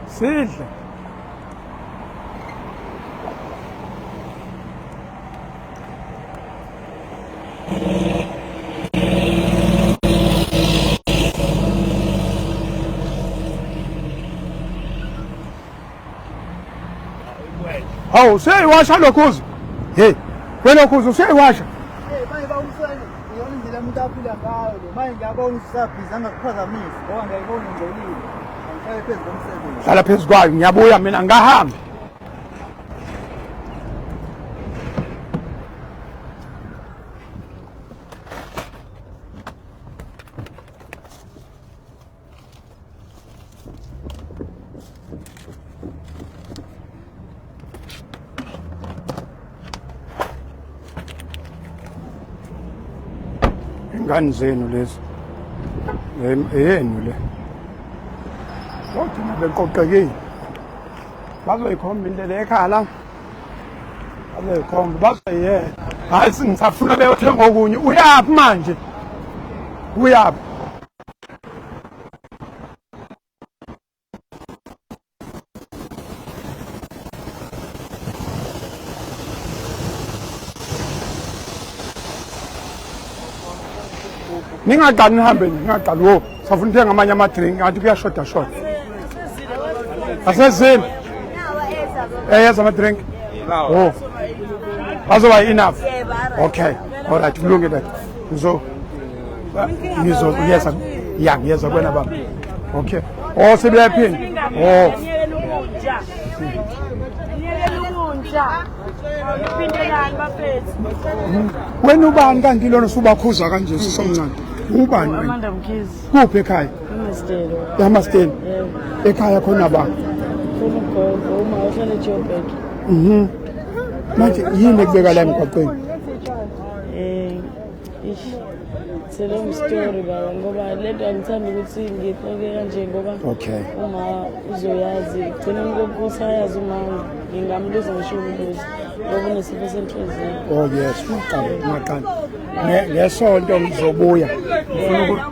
Sidle. Hawu useyiwasha lokhuza. Hey, welokhuza useyiwasha. Hey, manje bawusele iyona indlela umuntu aphila ngayo le. Manje ngiyabona usabhizi angakuphazamisi ngoba ngiyayibona ingcolile. Angihlale phezu komsebenzi. Hlala phezu kwayo ngiyabuya mina ngahambi. Ingane zenu lezi. Eyenu le. Kodwa beqoqekile. Bazoyikhomba indlela ekhaya la. Bazoyikhomba bazoyiyela. Hayi singisafuna beyothenga okunye. Uyaphi manje? Uyaphi? Ningaqali nihambe ningaqali wo safuna ukuthenga amanye ama-drink ngathi kuyashoda shoda. Asezini. Eyeza ama-drink. Oh. Azoba enough. Okay. All right, kulungile. Ngizo ngizo ngiyeza ya ngiyeza kwena baba. Okay. Oh sebeyaphinda. Oh. Wena ubani kanti lona usubakhuza kanje sisomncane? Ubani wena? Amanda Mkhize. Kuphi ekhaya? Hammerstein. Hammerstein. Yebo. Ekhaya khona ba? Khona ugogo uma uhlala eJoburg. Mhm. Manje yini ekubeka la emgwaqweni? Eh, ish. It's a long story baba ngoba lento angithandi ukuthi ngixoke kanje ngoba Okay. uma uzoyazi gcina ngokuthi ayazi uma ngingamluza ngisho umluza ngoba unesifo senhliziyo. Oh yes, ungaqali, ungaqali. Ngesonto ngizobuya.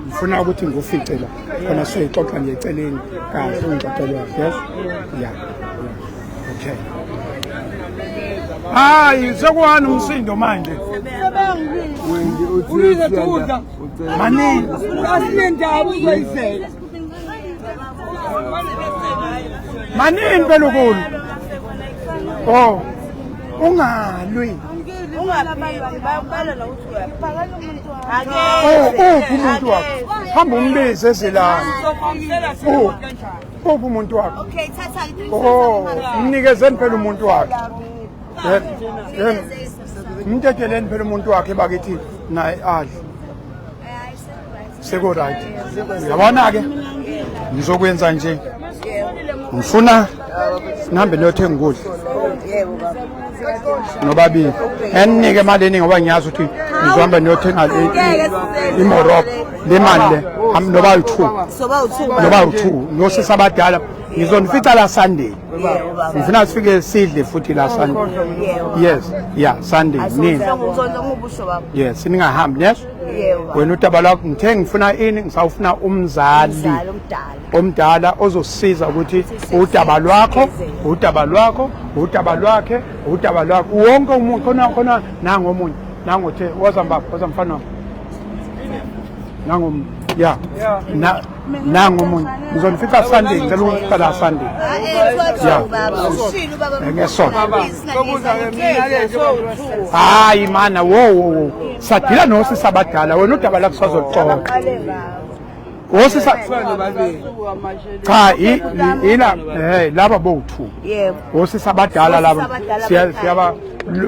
Ngifuna ukuthi ngikufice la. Khona soyixoxa nje eceleni kahle ungixoxele kahle. Yes? Yeah. Okay. Hayi, sekuwani umsindo manje. Ulize tudla. Maningi. Asinendaba uzoyizela. Maningi pelukulu. Oh. Ungalwi. Oh, uphi umuntu wakho? Hamba umbize ezilana. Oh. Uphi umuntu wakho? Okay, thatha Oh, mnikezeni phela umuntu wakhe. Yebo. Mteteleni phela umuntu wakhe bakithi naye adle. Seko right. Uyabona ke? Ngizokwenza nje. Ngifuna nihambe niyothenga ukudla. Nobabili. Eninike imali eningi ngoba ngiyazi ukuthi nizohamba niyothenga imorobho le mali le noba yi-two noba yi-two nosisi abadala ngizonifica la Sunday. Ngifuna sifike sidle futhi la Sunday. Yes, yeah, Sunday. Nini? Yes, ningahambi yes? Wena udaba lwakho ngithe ngifuna ini ngisawufuna umzali omdala ozosiza ukuthi udaba lwakho, udaba lwakho, udaba lwakhe, udaba lwakho. Wonke umuntu khona khona nango omunye nango the woza mbaba woza mfana wami. Nango ya na nango omunye ngizonifica Sunday ngicela ukufika la Sunday. Ya. Ngesonto. Hayi mana wo wo wo sadila nosisi abadala wena udaba lakho sazoluxoxa. Osisa cha ila eh laba bowu2. Yebo. Osisi abadala laba Osisi abadala siya bekhaya. siyaba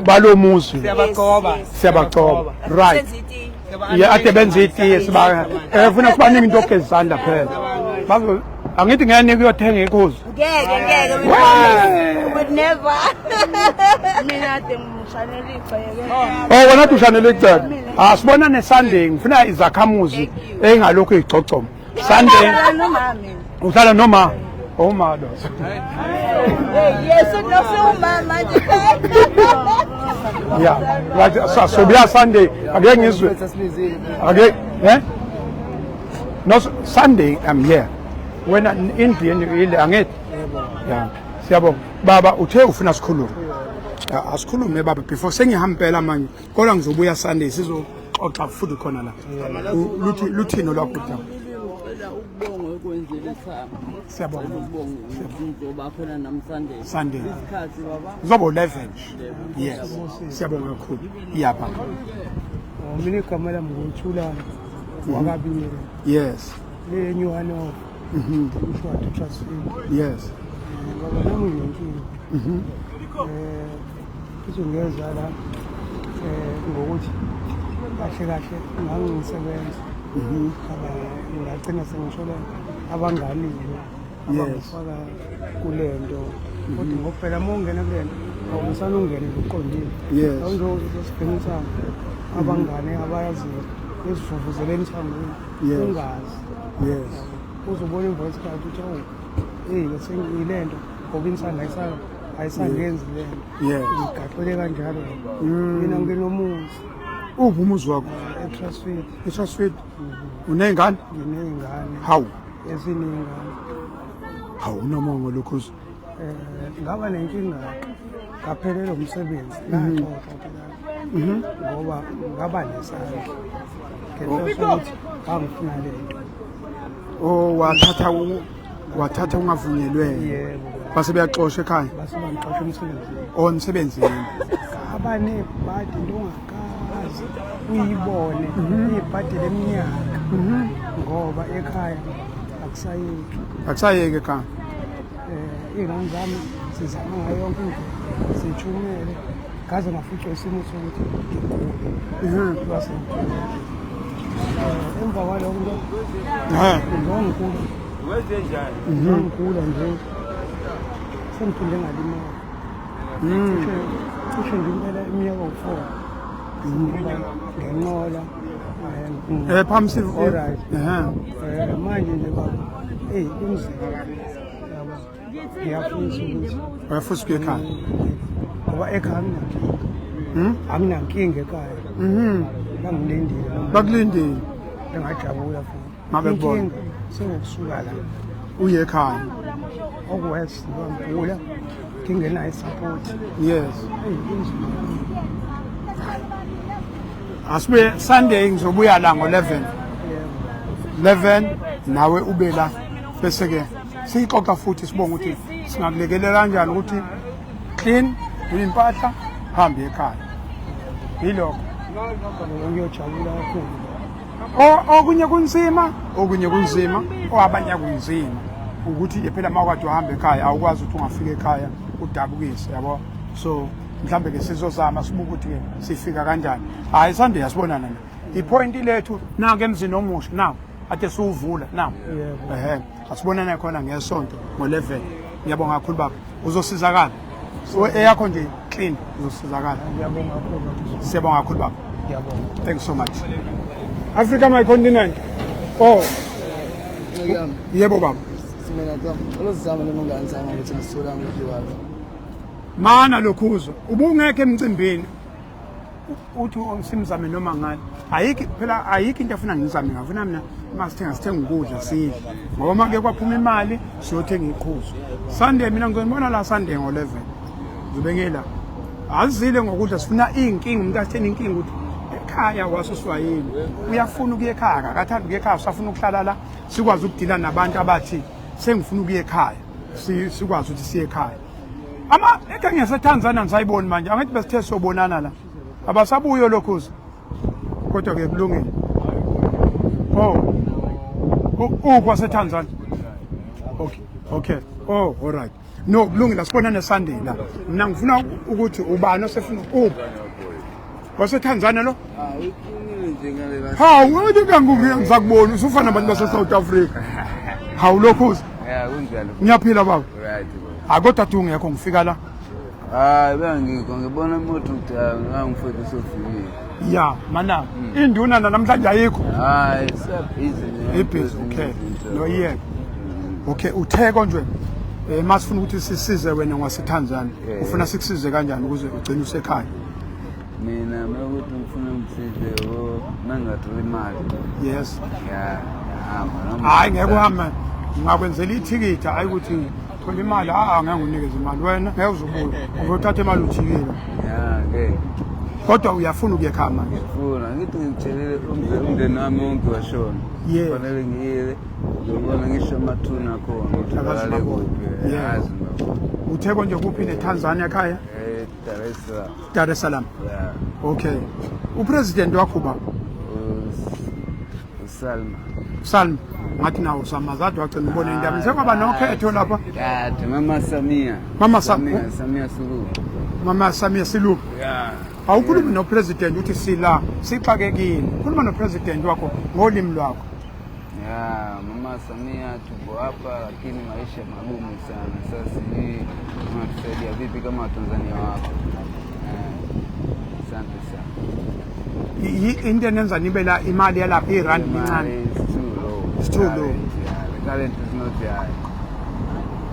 Balomuzi. Siyabagcoba. Siyabagcoba. Right. Senza itiye. Yeah, ade benza itiye siba funa sibaningi into yokugeza izandla phela. Bazo angithi ngeke nike uyothenga ikhuzu. Ngeke ngeke we Wey! promise. We would never. Mina kade ngishanela igceke. Oh wena uthi ushanele icebo. Ah sibonane Sunday ngifuna izakhamuzi engalokhu igcogcoma. Sunday Noma mina. uhlala noma oma lo. Yes, no manje. Yeah. Right so sobuya Sunday ake ngizwe. Ake eh? No Sunday I'm here. Wena indlu yenu ile angithi? Yeah. Siyabonga. Baba uthe ufuna sikhulume. Asikhulume baba before sengihambela manje. Kodwa ngizobuya Sunday sizoxoxa futhi khona la. Luthi luthini olwakho udaba? Ngicela ukubonga okwenzile ekhaya. Siyabonga. Ukubonga ngizoba khona nami Sunday. Sunday. Isikhathi baba. Kuzoba 11 nje. Yes. Siyabonga kakhulu. Iyababa. Mina igama lami nguThulani wakabili Yes. le New Hanover. Umshwadi Trust Yes. Baba nami nginenkinga. Izongeza la ngokuthi kahle kahle ngangisebenza. Ngaba ngagcina sengithola abangani abangifaka kule nto. Kodwa ngoba phela uma ungena kule nto awusane ungene ngokuqondile. Yes. Awuzosibhema insangu. Abangane abayaziyo bezivuvuzele emthangweni. Yes. Ungazi. Yes. Uzobona emva kwesikhathi ukuthi awu eyi sengiyile nto ngoba insanga ayisangenzi le nto. Yes. Ngigaxele kanjalo. Mina nginomuzi Uphi umuzi wakho? eTrustfield. ETrustfield. Uney'ngane? Nginey'ngane Hawu. eziney'ngane. Hawu unomongo lokhu. Ngaba nenkinga ngaphelelwa umsebenzi ngaxoxwa phela ngoba ngaba nesandla ngenhloso yokuthi ngangifuna le nto. Oh wathatha ungavunyelwe. Yebo. Base beyaxosha ekhaya. Base bangixosha emsebenzini. Oh emsebenzini. Ngaba nebhadi into ongakazi uyibone ibhadi leminyaka ngoba ekhaya akusayeki. Akusayeki ekhaya. Iy'ngane zami sizama ngayo yonke indlela sithumele ngaze ngaficwa isimo sokuthi ngigule lwasengigule. Emva kwalokho ngigula nje sengiphinde ngalimala. Cishe nje impela iminyaka ewu-4 ngenqola. Phambi Alright. Manje nje baba eyi kunzima. Ngiyafisa ukuthi uyafisa ukuya ekhaya ngoba ekhaya anginankinga. Anginankinga ekhaya. Bangilindile. Bakulindile. Ngingajabula futhi. Ngabe kubona. Inkinga sekusuka la uye ekhaya. Okuwes ngigula ngingenayo support. Yes. Eyi kunzima. Asibuye Sunday ngizobuya la ngo-11. 11 nawe ube la bese ke siyixoxa futhi sibonga ukuthi singakulekelela kanjani ukuthi clean uyimpahla hambe ekhaya. Yilokho. Ngiyojabula kakhulu. Okunye kunzima, okunye kunzima, abanye kunzima. Ukuthi phela mawukade uhamba ekhaya awukwazi ukuthi ungafika ekhaya udabukise yabo. So mhlambe ke sizozama sibuke ukuthi ke sifika kanjani. Hayi Sunday asibonana la. Ipoint lethu nanke emzini omusha now ade siwuvula now. Asibonane khona ngesonto ngo-11. Ngiyabonga kakhulu baba. Uzosizakala. Eyakho nje clean uzosizakala. Ngiyabonga kakhulu. Siyabonga kakhulu baba. Ngiyabonga. Thank you so much. Africa my continent. Oh. Yebo baba. Mina ngicela nomngane sami ukuthi ngisithola ngidliwayo. Mana lokhuzo ubungekho emcimbini. Uthi simzame noma ngani. Ayikho phela ayikho into afuna ngizame ngafuna mina masithenga sithenga ukudla sidle. Ngoba make kwaphuma imali siyothenga iqhuzu. Sunday mina ngizonibona la Sunday ngo-11. Ngizobe ngila. Azile ngokudla sifuna inkinga umuntu atheni inkinga ukuthi ekhaya wasuswayini. Uyafuna ukuya ekhaya akathandi ukuya ekhaya usafuna ukuhlala la sikwazi ukudila nabantu abathi sengifuna ukuya ekhaya. Sikwazi ukuthi siye ekhaya. Ama ekhaya ngiyaseTanzania ngisayiboni manje angithi besithe sobonana la. Abasabuyo lokhuza. Kodwa ke kulungile. Oh. UkwaseTanzania. Okay. Okay. Oh, all right. No, kulungile asibonane Sunday la. Mina ngifuna ukuthi ubani osefuna uphi? WaseTanzania lo? Hawu, wena kanguke ngizakubona usufana nabantu base South Africa. Hawu lokhuza. Yeah, kunjalo. Ngiyaphila baba. Right. Hayi kodwa du ngekho ngifika la. Hayi bengikho ngibona imoto ukuthi ngangifowethu usofikile. Ya, mana induna namhlanje ayikho. Hayi, siyabhizi nje. Ibhizi, okay. No yeke. Okay, utheko nje. Eh masifuna ukuthi sisize wena ngwaseTanzania. Ufuna sikusize kanjani ukuze ugcine usekhaya? Mina mekuthi ngifuna ngisize o mangathola imali. Yes. Yeah, ngihamba noma. Hayi ngeke uhambe. Ngingakwenzela ithikithi hayi ukuthi thola imali a ngeke unikeze imali wena ngeke uzubuye. Uzothatha imali ujikile. Yeah, ngeke. Kodwa uyafuna ukuya ekhaya manje. Ngifuna ngithi ngikutshelile umndeni wami wonke washona. Yes. Kufanele ngiyile ngiyobona ngisho amathuna akhona ukuthi Akazi balale babona. kuphi. Yeah. Azi babona. Utheko nje kuphi neTanzania ekhaya? Eh, Dar es Salaam. Dar es Salaam. Yeah. Okay. Upresident wakho ba? Salma. Salma. Ngathi nawo samazadi wagcina ubona indaba. Njengoba nokhetho lapha. Kade Mama Samia. Mama Samia, Samia Suluhu. Mama Samia Suluhu. Yeah. Awukhulumi nopresident uthi sila sixakekile. Khuluma nopresident wakho ngolimi lwakho. Yeah, Mama Samia tuko hapa lakini maisha magumu sana. Sasa sijui unatusaidia vipi kama Watanzania wako. Asante sana. Into enenza nibe la imali yalapha irand incane. It's too low. It's too low. Yeah, the current is not high.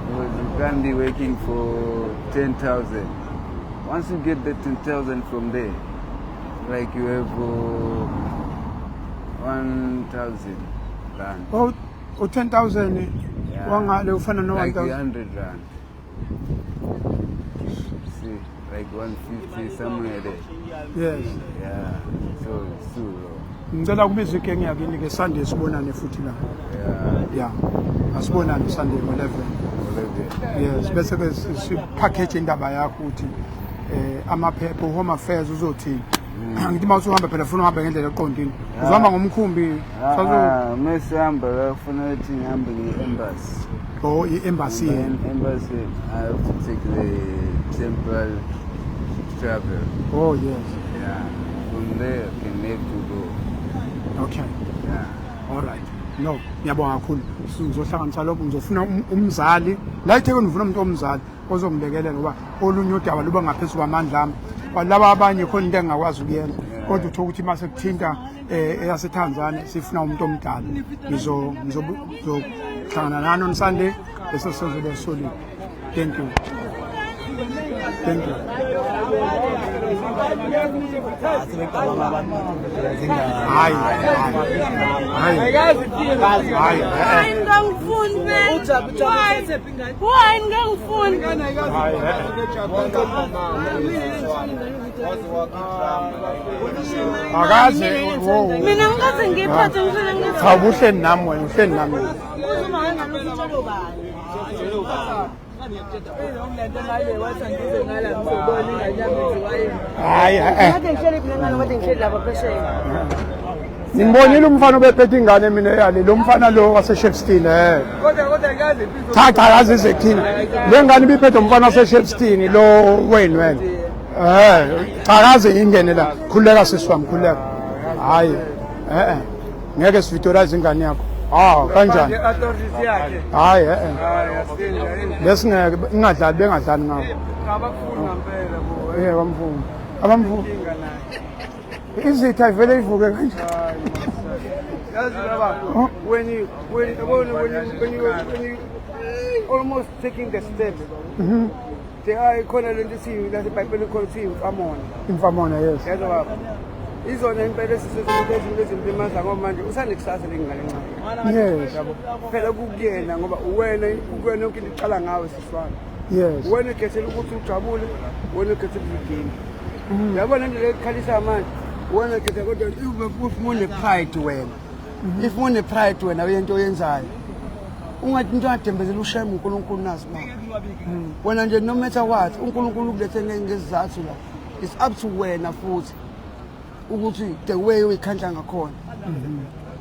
Because you can't be working for 10,000. Once you get the 10,000 from there, like you have 1,000 rand. Oh, 10,000 wangale ufana no Like 1,000. 100 rand. See, like 150 somewhere there. Yes. Yeah, so it's too low. Ngicela ukubiza igenge yakini ke Sunday sibonane futhi la. Yeah. Yeah. Asibonane Sunday ngo-11. 11. Yes, bese ke sipackage indaba yakho ukuthi amaphepha Home Affairs uzothini. Ngithi mawusuhamba phela ufuna uhambe ngendlela eqondile. Uzohamba ngomkhumbi. Ah, mesihamba la kufanele ukuthi ngihambe nge-embassy. Oh, i-embassy. Embassy, I have to take the temporary travel. Oh, yes. Yeah. From there, I can make to go. Okay. Yeah. All right. No, ngiyabonga kakhulu. Ngizohlanganisa lokho ngizofuna umzali. La eThekwini ngifuna umuntu omzali ozongilekelela ngoba olunye udaba luba ngaphezulu kwamandla ami. Laba abanye khona into engakwazi ukuyenza. Kodwa uthola ukuthi mase kuthinta eyaseTanzania sifuna umuntu omdala. Ngizohlangana nani on Sunday bese sizobe solid. Thank you. Thank you. Hayi, hayi. Hayi. Why ngangifuni man? Why? Why ngangifuni? Hayi. Akaze. Mina ngikaze ngiphathe ngifike ngithi. Cha uhleni nami wena, uhleni nami. Hayi, Nimbonile umfana obephethe ingane mina yale lo mfana lo waseShepstone eh. Cha cha yazi izekuthina. Le ngane ibiphethe umfana waseShepstone lo wenu wena. Eh, cha kaze ingene la. Khuleka sisi wami, khuleka. Hayi. Eh. Ngeke sivitorize ingane yakho. Ah, kanjani? Hayi eh. Lesingeke ingadlali bengadlali ngawo. Abafuni ngempela bo. Eh, abamfuni. Abamfuni. Izitha ivele ivuke kanje. Yazi baba, when you almost taking the steps. They are khona lento esiyi laseBhayibhelini khona ukuthi imfamona. Imfamona, yes. Yazi baba. Izona impela esisezinto ezimlimaza ngoba manje usanekusasa lengane encane. Yes. Phela kukuyena ngoba uwena ukuyena yonke into iqala ngawe siswana. Yes. Wena ukhethela ukuthi ujabule, wena ukhethela ukuthi udinge. Yabona nje lekhalisa manje. Wena ukhetha kodwa if une pride wena. If une pride wena uyento oyenzayo. Ungathi into adembezela ushema uNkulunkulu nazi mama. Wena nje no matter what uNkulunkulu ukulethe ngezizathu la. It's up to wena futhi ukuthi the way uyikhandla ngakhona.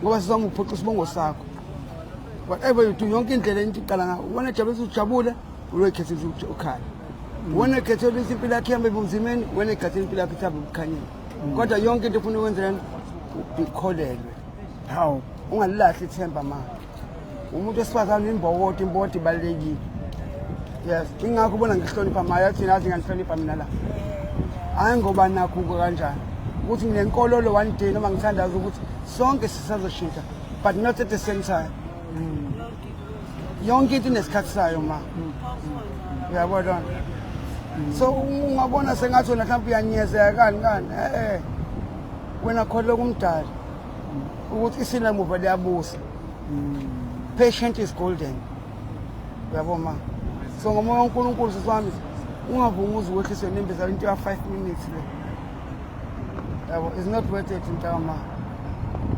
Ngoba sizama ukuphoxa isibongo sakho. Whatever you do yonke indlela into iqala ngayo. Wena jabulisa ujabule. Uloyikhethela ukuthi ukhala. Wena ekhethela ukuthi impilo yakhe ihambe ebunzimeni, wena ekhethela impilo yakhe ihambe ebukhanyeni. Kodwa yonke into ofuna ukwenzela ikholelwe. Hawu. Ungalilahli ithemba ma. Umuntu wesifazane imbokodo, imbokodo ibalulekile. Yes, ingakho ubona ngihlonipha ma, yathi nathi ngihlonipha mina la. Hayi ngoba nakho kanjani. Ukuthi nginenkololo one day noma ngithandaza ukuthi sonke sisazoshintsha but not at the same time. Yonke into inesikhathi sayo ma. Uyabona? So ungabona sengathi wena mhlawumbe uyanyezeka kani kani. Eh eh. Wena kholwa kumdali ukuthi isilamuva liyabusa. Patient is golden. Uyabo ma. So ngomoya kaNkulunkulu siswami ungavumi uze wehlise nembeza into ya 5 minutes le. Yabo, it's not worth it mntama.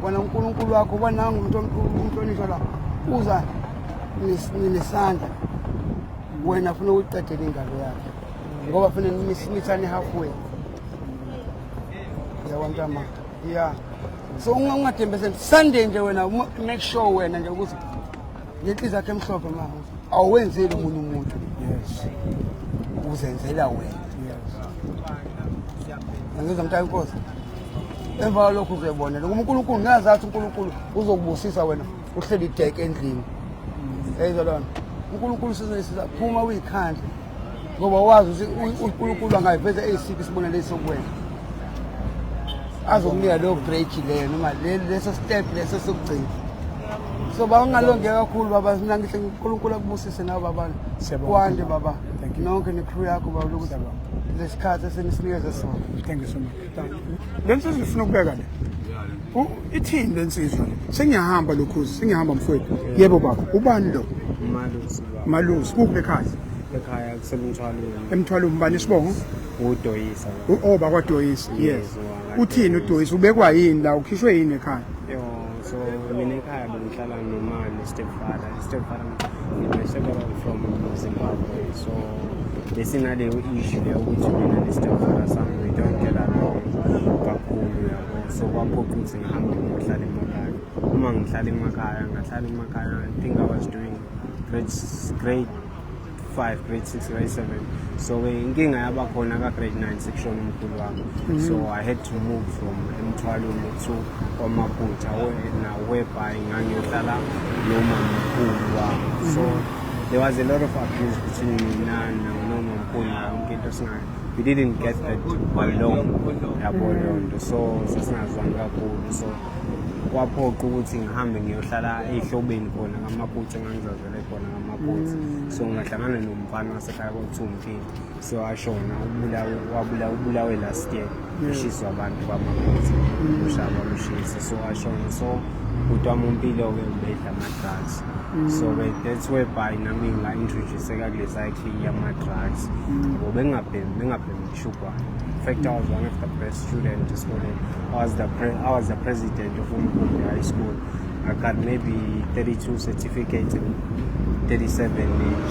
Wena uNkulunkulu wakho ubona nangu umuntu umhlonishwa la uza nesandla wena ufuna ukuyiqedela ingalo yakhe ngoba funa nimithane halfway. Yabo mntama. Yeah. So ungadembeseli Sunday nje wena make sure wena nje ukuthi ngenhliziyo yakhe emhlophe ma awuwenzeli omunye umuntu. Yes. Uzenzela wena. Yes. Angizwa mntaka inkosi. Emva kwalokho uzoyibonela. Ngoba uNkulunkulu ngiyazathi uNkulunkulu uzokubusisa wena uhleli ideke endlini. Yayizwa lona. uNkulunkulu sizosiza phuma uyikhandle. Ngoba wazi ukuthi uNkulunkulu angayiveza eyisiphi isibonelo sokuwena. Azokunika leyo break leyo noma leso step leso sokugcina. So baba ungalongeka kakhulu baba, mina ngihle uNkulunkulu akubusise nawe baba. Siyabonga. Kwande baba. Thank you. Nonke ne-crew yakho baba lokuthi Siyabonga. lesikhathi esenisinikeze sona. Thank you so much. Thank you. Le nsizwa ifuna ukubeka le. Ithini le nsizwa le? Sengiyahamba lokhuzi, sengiyahamba mfowethu. Yebo baba, ubani lo? Malusi baba. Malusi, kuphi ekhaya? Ekhaya kusemthwalweni. Emthwalo umbani isibongo? UDoyisa baba. Oh bakwaDoyisa. Yes. Yes, wakwaDoyisa. Uthini uDoyisa? Ubekwa yini la? Ukhishwe yini ekhaya? Yo, so mina ekhaya bengihlala noma ne-stepfather. I-stepfather, my stepfather from Zimbabwe. So besinaleyo issue leyo ukuthi mina ne-stepfather sami we don't get along kakhulu yabo. So kwaphoqa ukuthi ngihambe ngiyohlala emakhaya. Uma ngihlala emakhaya, ngahlala emakhaya, I think I was doing grade 5, grade 6, grade 7. So ke inkinga yaba khona ka grade 9 sekushona umkhulu wami. So I had to move from Emthwalweni to kwaMaphutha now whereby ngangiyohlala nomamkhulu wami. So there was a lot of abuse between mina nomamkhulu yonke into singayo. We didn't get that along yabo leyo nto. So sasingazwani kakhulu. So kwaphoqa ukuthi ngihambe ngiyohlala ey'hlobeni khona kaMaphutha engangizazele khona kaMaphutha. So ngahlangana nomfana wasekhaya kwakuthiwa uMphini. So ashona ubulawe wabulawa ubulawe last year. Ushiswa abantu kwaMaphutha. Ushaya bamshisa. So ashona. So ubhuti wami uMpilo-ke ubedla ama-drugs. So ke that's whereby nami nga-introduce-eka kule cycle yama-drugs. Yabo bengingabhemi ngisho ugwayi. In fact, I was one of the best students esikoleni. I was the president of Umkhumbi High School. I got maybe 32 certificates and 37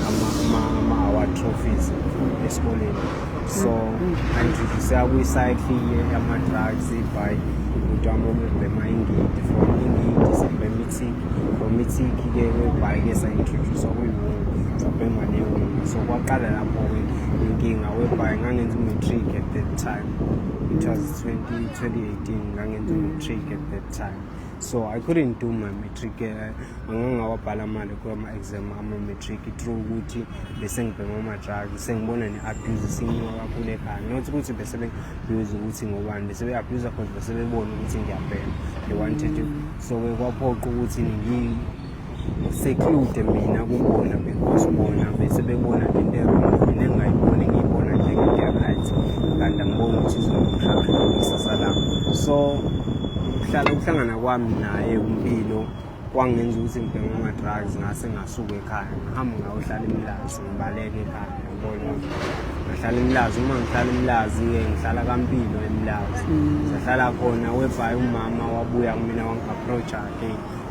ama-award trophies esikoleni. So nga-introduce kwi-cycle yama-drugs by ubhuti wami obebhema ingidi. From ingidi sabhema ithiki, from ithiki-ke whereby-ke sa-introduce kwiwunga, sabhema newunga. So kwaqala lapho-ke inkinga whereby ngangenza u-matric at that time. It was 2018 ngangenza u-matric at that time. So I couldn't do my matric, angangawabhala mali kwama-exam ama-matric through ukuthi bese ngibhema ama-drugs, sengibona ne-abuse isinyuka kakhulu ekhaya. Not ukuthi bese be-abuse ukuthi ngobani, bese be-abuse cause bese bebona ukuthi ngiyabhema. They wanted to, so-ke kwaphoqa ukuthi ngi-seclude mina kubona because bona bese bebona into e-wrong mina engingayiboni, ngiyibona njengento e-right kanti angiboni ukuthi izomosha ikusasa lami. So ukuhlala ukuhlangana kwami naye uMpilo kwangenza ukuthi ngibheme ama-drugs ngase ngasuka ekhaya ngihamba ngayohlala eMlazi ngibaleke ekhaya yabona. Ngahlala eMlazi, uma ngihlala eMlazi-ke ngihlala kaMpilo eMlazi. Sahlala khona whereby umama wabuya kumina wangi-approach-a-ke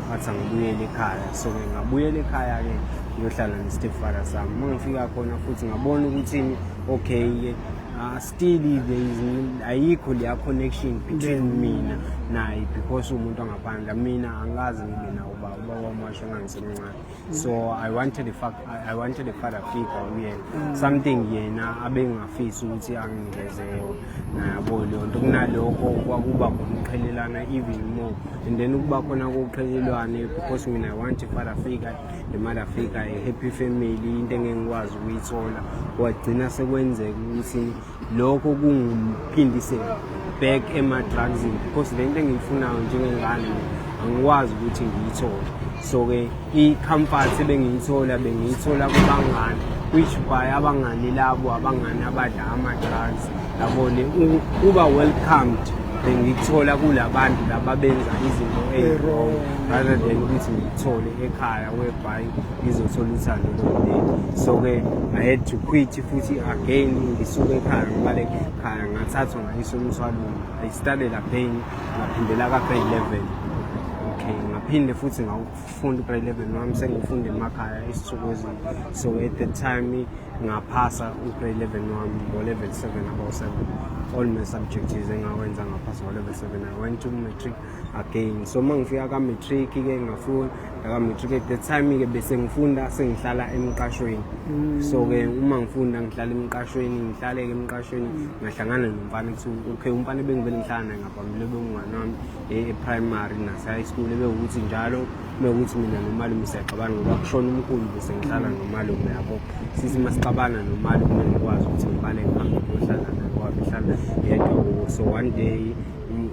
wathi angibuyele ekhaya. So-ke ngabuyela ekhaya-ke ngiyohlala ne-stepfather sami. Uma ngifika khona futhi ngabona ukuthi okay-ke Still there is ayikho leya connection between mina naye because umuntu angaphandle, mina angikaze ngibe nawo ubaba, ubaba wami washona ngisemncane. So I wanted a father figure kuyena, something yena abengafisi ukuthi anginikeze yona, yabo leyo nto. Kunalokho kwakuba khona ukuqhelelana even more, and then ukuba khona kokuqhelelwane because mina I want a father figure, the mother figure, a happy family, into engeke ngikwazi ukuyithola. Kwagcina sekwenzeka ukuthi lokho kungiphindise back ema-drugsini because le nto engiyifunayo njengengane angikwazi ukuthi ngiyithole. So-ke i-comfort ebengiyithola, bengiyithola kubangani, which by abangani labo abangani abadla ama-drugs, yabo le uba welcomed bengikuthola kulabantu laba benza izinto eyi-wrong rather than ukuthi ngikuthole ekhaya whereby ngizothola uthando lomndeni. So-ke I had to quit futhi again, ngisuke ekhaya, ngibaleke ekhaya, ngathathwa ngayiswa emthwalweni. I started again, ngaphindela ka-grade 11. Okay, ngaphinde futhi ngawufunda u-grade 11 wami, sengifunda emakhaya esithokozini. So at the time ngaphasa u-grade 11 wami ngo-level 7, about 7, all my subjects engawenza ngaphasa ngo-level 7. I went to matric again. So uma ngifika ka-matric-ke, ngafunda ka-matric. At the time-ke bese ngifunda, sengihlala emqashweni. So-ke uma ngifunda ngihlala emqashweni, ngihlale-ke emqashweni, ngahlangana nomfana kuthiwa, okay, umfana ebengivele ngihlala naye ngaphambili, ebengumngani wami e-primary nase-high school, ebewukuthi njalo mekuthi mina nomalume siyaxabana ngoba kushona umkhulu, bese ngihlala nomalume, yabo. Sithi uma sixabana nomalume ngikwazi ukuthi ngibaleke ngihambe ngiyohlala naye ngoba behlala yedwa kubo. So one day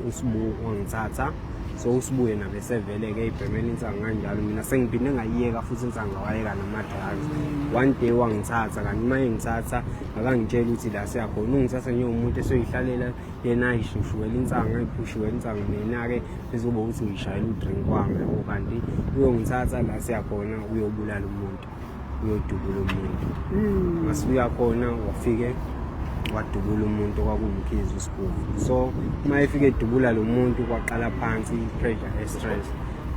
uSibu wangithatha. So uSibu yena besevele-ke eyibhemela insangu kanjalo, mina sengiphinde ngayiyeka futhi insangu, ngawayeka nama-drugs. One day wangithatha, kanti uma engithatha akangitshela ukuthi la siyakhona, ungithatha njengomuntu esoyihlalela yena, ayishushuwela insangu, ayiphushiwela insangu, mina-ke bezoba ukuthi ngishayela u-drink wami, yabo. Kanti uyongithatha la siyakhona uyobulala umuntu, uyodubula umuntu. Masifika khona wafike wadubula umuntu, okwakuwuMkhize uSibhuku. So uma efike edubula lo muntu, kwaqala phansi i-pressure e-stress,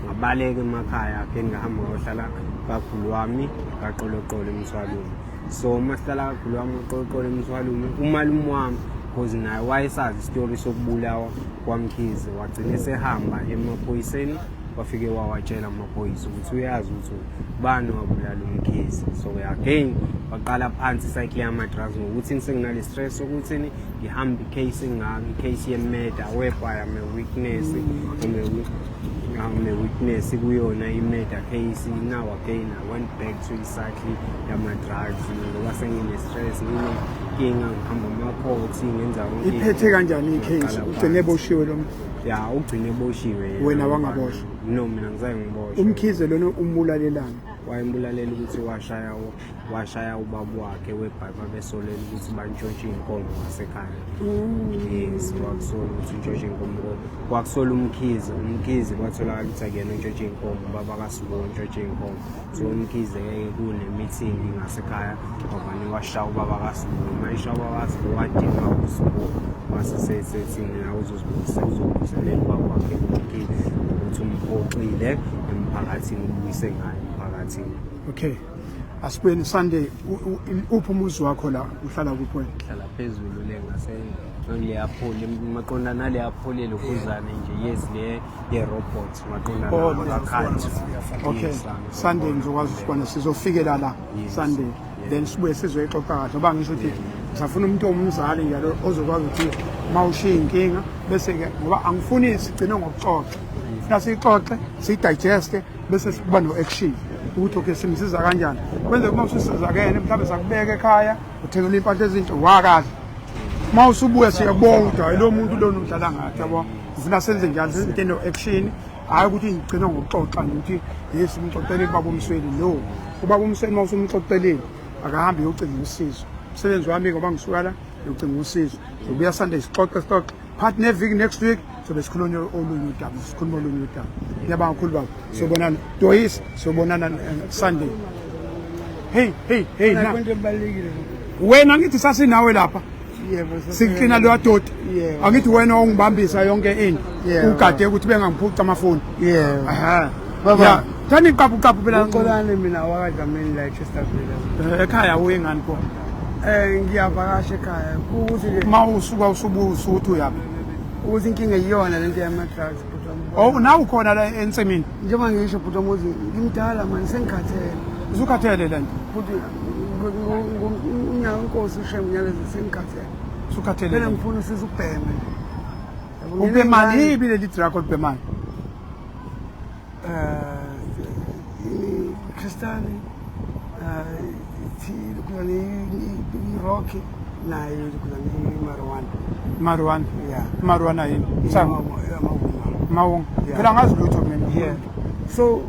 ngabaleka emakhaya ake ngahamba ngayohlala kakhulu wami kaqoloqolo emthwalume. So uma sihlala kakhulu wami kaqoloqolo emthwalume, umalume wami, because naye wayesazi isitori sokubulawa kwaMkhize, wagcina esehamba emaphoyiseni, wafike wawatshela amaphoyisa ukuthi uyazi ukuthi ubani wabulala uMkhize. So again waqala phansi i-cycle yama-drugs ngokuthi senginale stress sokuthini ngihambe i-case engaka, i-case ye-murder, whereby I'm a witness, I'm a witness kuyona i-murder case. Now again I went back to i-cycle yama-drugs ngoba sengine-stress, nginenkinga, ngihamba ama-court, ngenza yonke into. Iphethe kanjani i-case? Ngaqala Ugcine phansi. eboshiwe lo muntu? Ya, ugcine eboshiwe yena. Wena wangaboshwa? No, mina ngizange ngiboshwe. UMkhize lona umulalelani? Wayembulalela ukuthi washaya ubaba wakhe, webhayi babesolela ukuthi bantshontshe iy'nkomo ngasekhaya. Yes, wakusola ukuthi untshontshe iy'nkomo, kwakusola uMkhize. UMkhize kwatholakala ukuthi akuyena untshontshe iy'nkomo, ubaba kaSibu untshontshe iy'nkomo. So uMkhize-ke kune-meeting ngasekhaya, wavane washaya ubaba kaSibu. Uma eshaya ubaba kaSibu, wadinga uSibu, wase sethi mina uzobuyiselela ubaba wakhe uMkhize ngokuthi umphoxile emphakathini, ubuyise ngayo emphakathini. Okay, asibuyeni Sunday. Uphi umuzi wakho la uhlala kuphi wena? Hlala phezulu le ngase kuleya pholi, maqondana naleya pholi lokhuzane nje, yes, le ye-robot, maqondana Oh, ngakhathi. Okay. Yes, Sunday ngizokwazi usibona, sizofikela la Sunday, then sibuye sizoyixoxa kahle, ngoba ngisho ukuthi ngisafuna umuntu owumzali njalo ozokwazi ukuthi uma ushiya inkinga bese-ke, ngoba angifuni sigcine ngokuxoxa, funa siyixoxe, siyidigeste, bese siba no-action ukuthi okay, simsiza kanjani, kwenzeka uma ususizakele mhlawumbe sakubeka ekhaya, uthengele iy'mpahla ezinhle wakahle, uma usubuya siyakubonga ukuthi hayi, lo muntu lona udlala ngathi, yabo. Ngifuna senze njalo, senze into eno-action, hhayi ukuthi ngigcine ngokuxoxa nje ukuthi yes, umxoxelile ubaba uMsweli. No, ubaba uMsweli uma usumxoxelile akahambe uyocinga usizo. Umsebenzi wami ngoba ngisuka la uyocinga usizo, zobuya Sunday sixoxe, sixoxe phakathi neviki. Next week sobe sikhulunywa olunye udaba, sikhuluma olunye udaba. Ngiyabonga kakhulu baba, sobonana Doyis, sobonana Sunday. Hey, hey, hey, na Into ebalulekile. Wena ngithi sasinawe lapha. Yebo. Siklina loya doti. Yebo. Angithi wena ongibambisa yonke into? Yebo. Ugade ukuthi bengangiphuca amafoni. Yebo. Aha. Baba. Ya, thani qapu qapu phela. Uxolani mina wakaDlamini la eChesterville. Ekhaya uye ngani pho? Ngiyavakasha ekhaya ukuthi nje Uma usuka usubusa ukuthi uyaphi? Ukuthi inkinga iyona lento yama-drugs, bhuti wami. Oh, nawe ukhona la ensimini? Njengoba ngisho, bhuti wami, ukuthi ngimdala mani, sengikhathele. Usukhathele le nto? Bhuti, unyaka inkosi ushem nyalezi, sengikhathele. Usukhathele phela le nto. Ngifuna usiza ukubhema nje. Yabo, Ubhemani? nginengane. Yiphi leli drug olubhemayo? Crystal, kuzane i-rock nayo, kuzane i-marijuana. Marijuana? Yeah. Marijuana yini? Insangu? Amawunga. Mawunga. Yeah. Phela angazi lutho mina. Yeah, so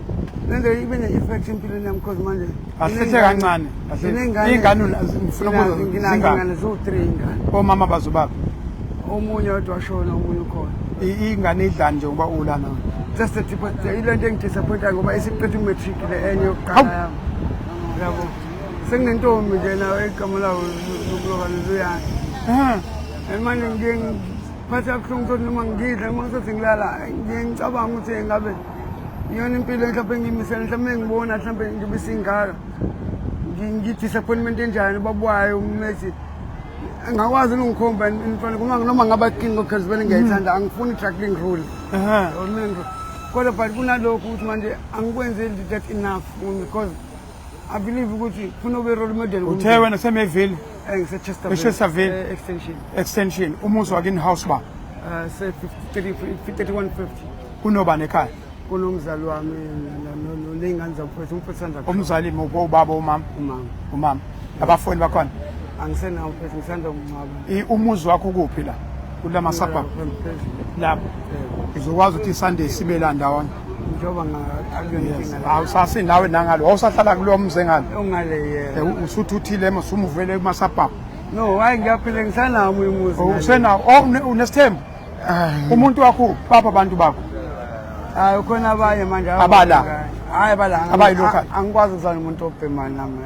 lento ibe ne-effect empilweni yami because manje Asithethe kancane. Iy'ngane ngifuna ukubuza, nginazo zingaki? ingane, ziwu-three ingane. Omama bazobaba? Omunye wedwa washona, omunye ukhona. Ingane idlani njengoba ulana? Just a tip, ile nto engidisappointayo ngoba isiqeda umatric le enye yokuqala yami, yabo. Senginentombi nje nayo, igama lawo lokulokana luyani. And manje ngiye ngiphatha kabuhlungu sokuthi noma ngidla, noma ngisothi ngilala, ngiye ngicabanga ukuthi ngabe iyona impilo mhlawumbe engiyimisele, mhlawumbe ngibona mhlawumbe ngibe singaka ngi-disappointment enjani babuwayo umethi ngakwazi ukungikhomba in front kuma noma ngaba king because vele ngiyayithanda, angifuni i-drugging rule. Mina kodwa but kunalokhu ukuthi manje angikwenzeli that enough because I believe ukuthi kufuna ube role model. Uthe wena seMayville? Ngise-Chesterville. EChesterville. Extension. Extension. Umuzi wakini house ba? Se 3150. Kunobani ekhaya? Kunomzali wami ney'ngane zamfowethu, umfowethu sanda kushona. Umzali muphi, ubaba, umama? Umama. Umama. Abafowenu bakhona? Angisenawo mfowethu, ngisanda kumngcwaba. Umuzi wakho kuphi la kulama suburb lapho? Uzokwazi ukuthi Sunday sibe la ndawonye? Njengoba akuyona inkinga leyo. Awusasinawe nangalo, wawusahlala kulowo mzi engalo? Ongale, yebo. Usuthuthile usumuvele kuma-suburb? No, hayi, ngiyaphila, ngisanawo omunye umuzi ngale. Usenawo? Oh, unesithembu? Umuntu wakho bapha abantu bakho? Hayi, khona abanye manje. Abala? Hayi, abala. Abayi-local? Angikwazi ukuzana umuntu obhemayo nami.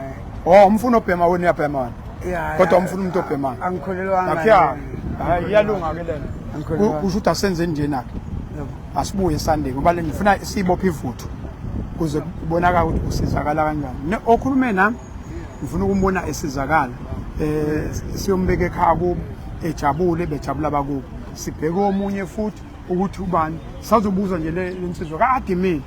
Oh, umfuna obhema wena, uyabhema wena? Yeah. Kodwa umfuna umuntu obhemayo? Angikholelwanga. Nakhuya, hayi, iyalunga ke lena. Angikholelwanga. Kusho ukuthi asenzeni njena-ke, asibuye Sunday ngoba le ngifuna sibophe ivuthu kuze kubonakala ukuthi usizakala kanjani. Okhulume nami ngifuna ukumbona esizakala, siyombeka ekhaya kubo ejabule, bejabula bakubo. Sibheke omunye futhi ukuthi ubani, sazobuza nje le nsizwa ka-admin,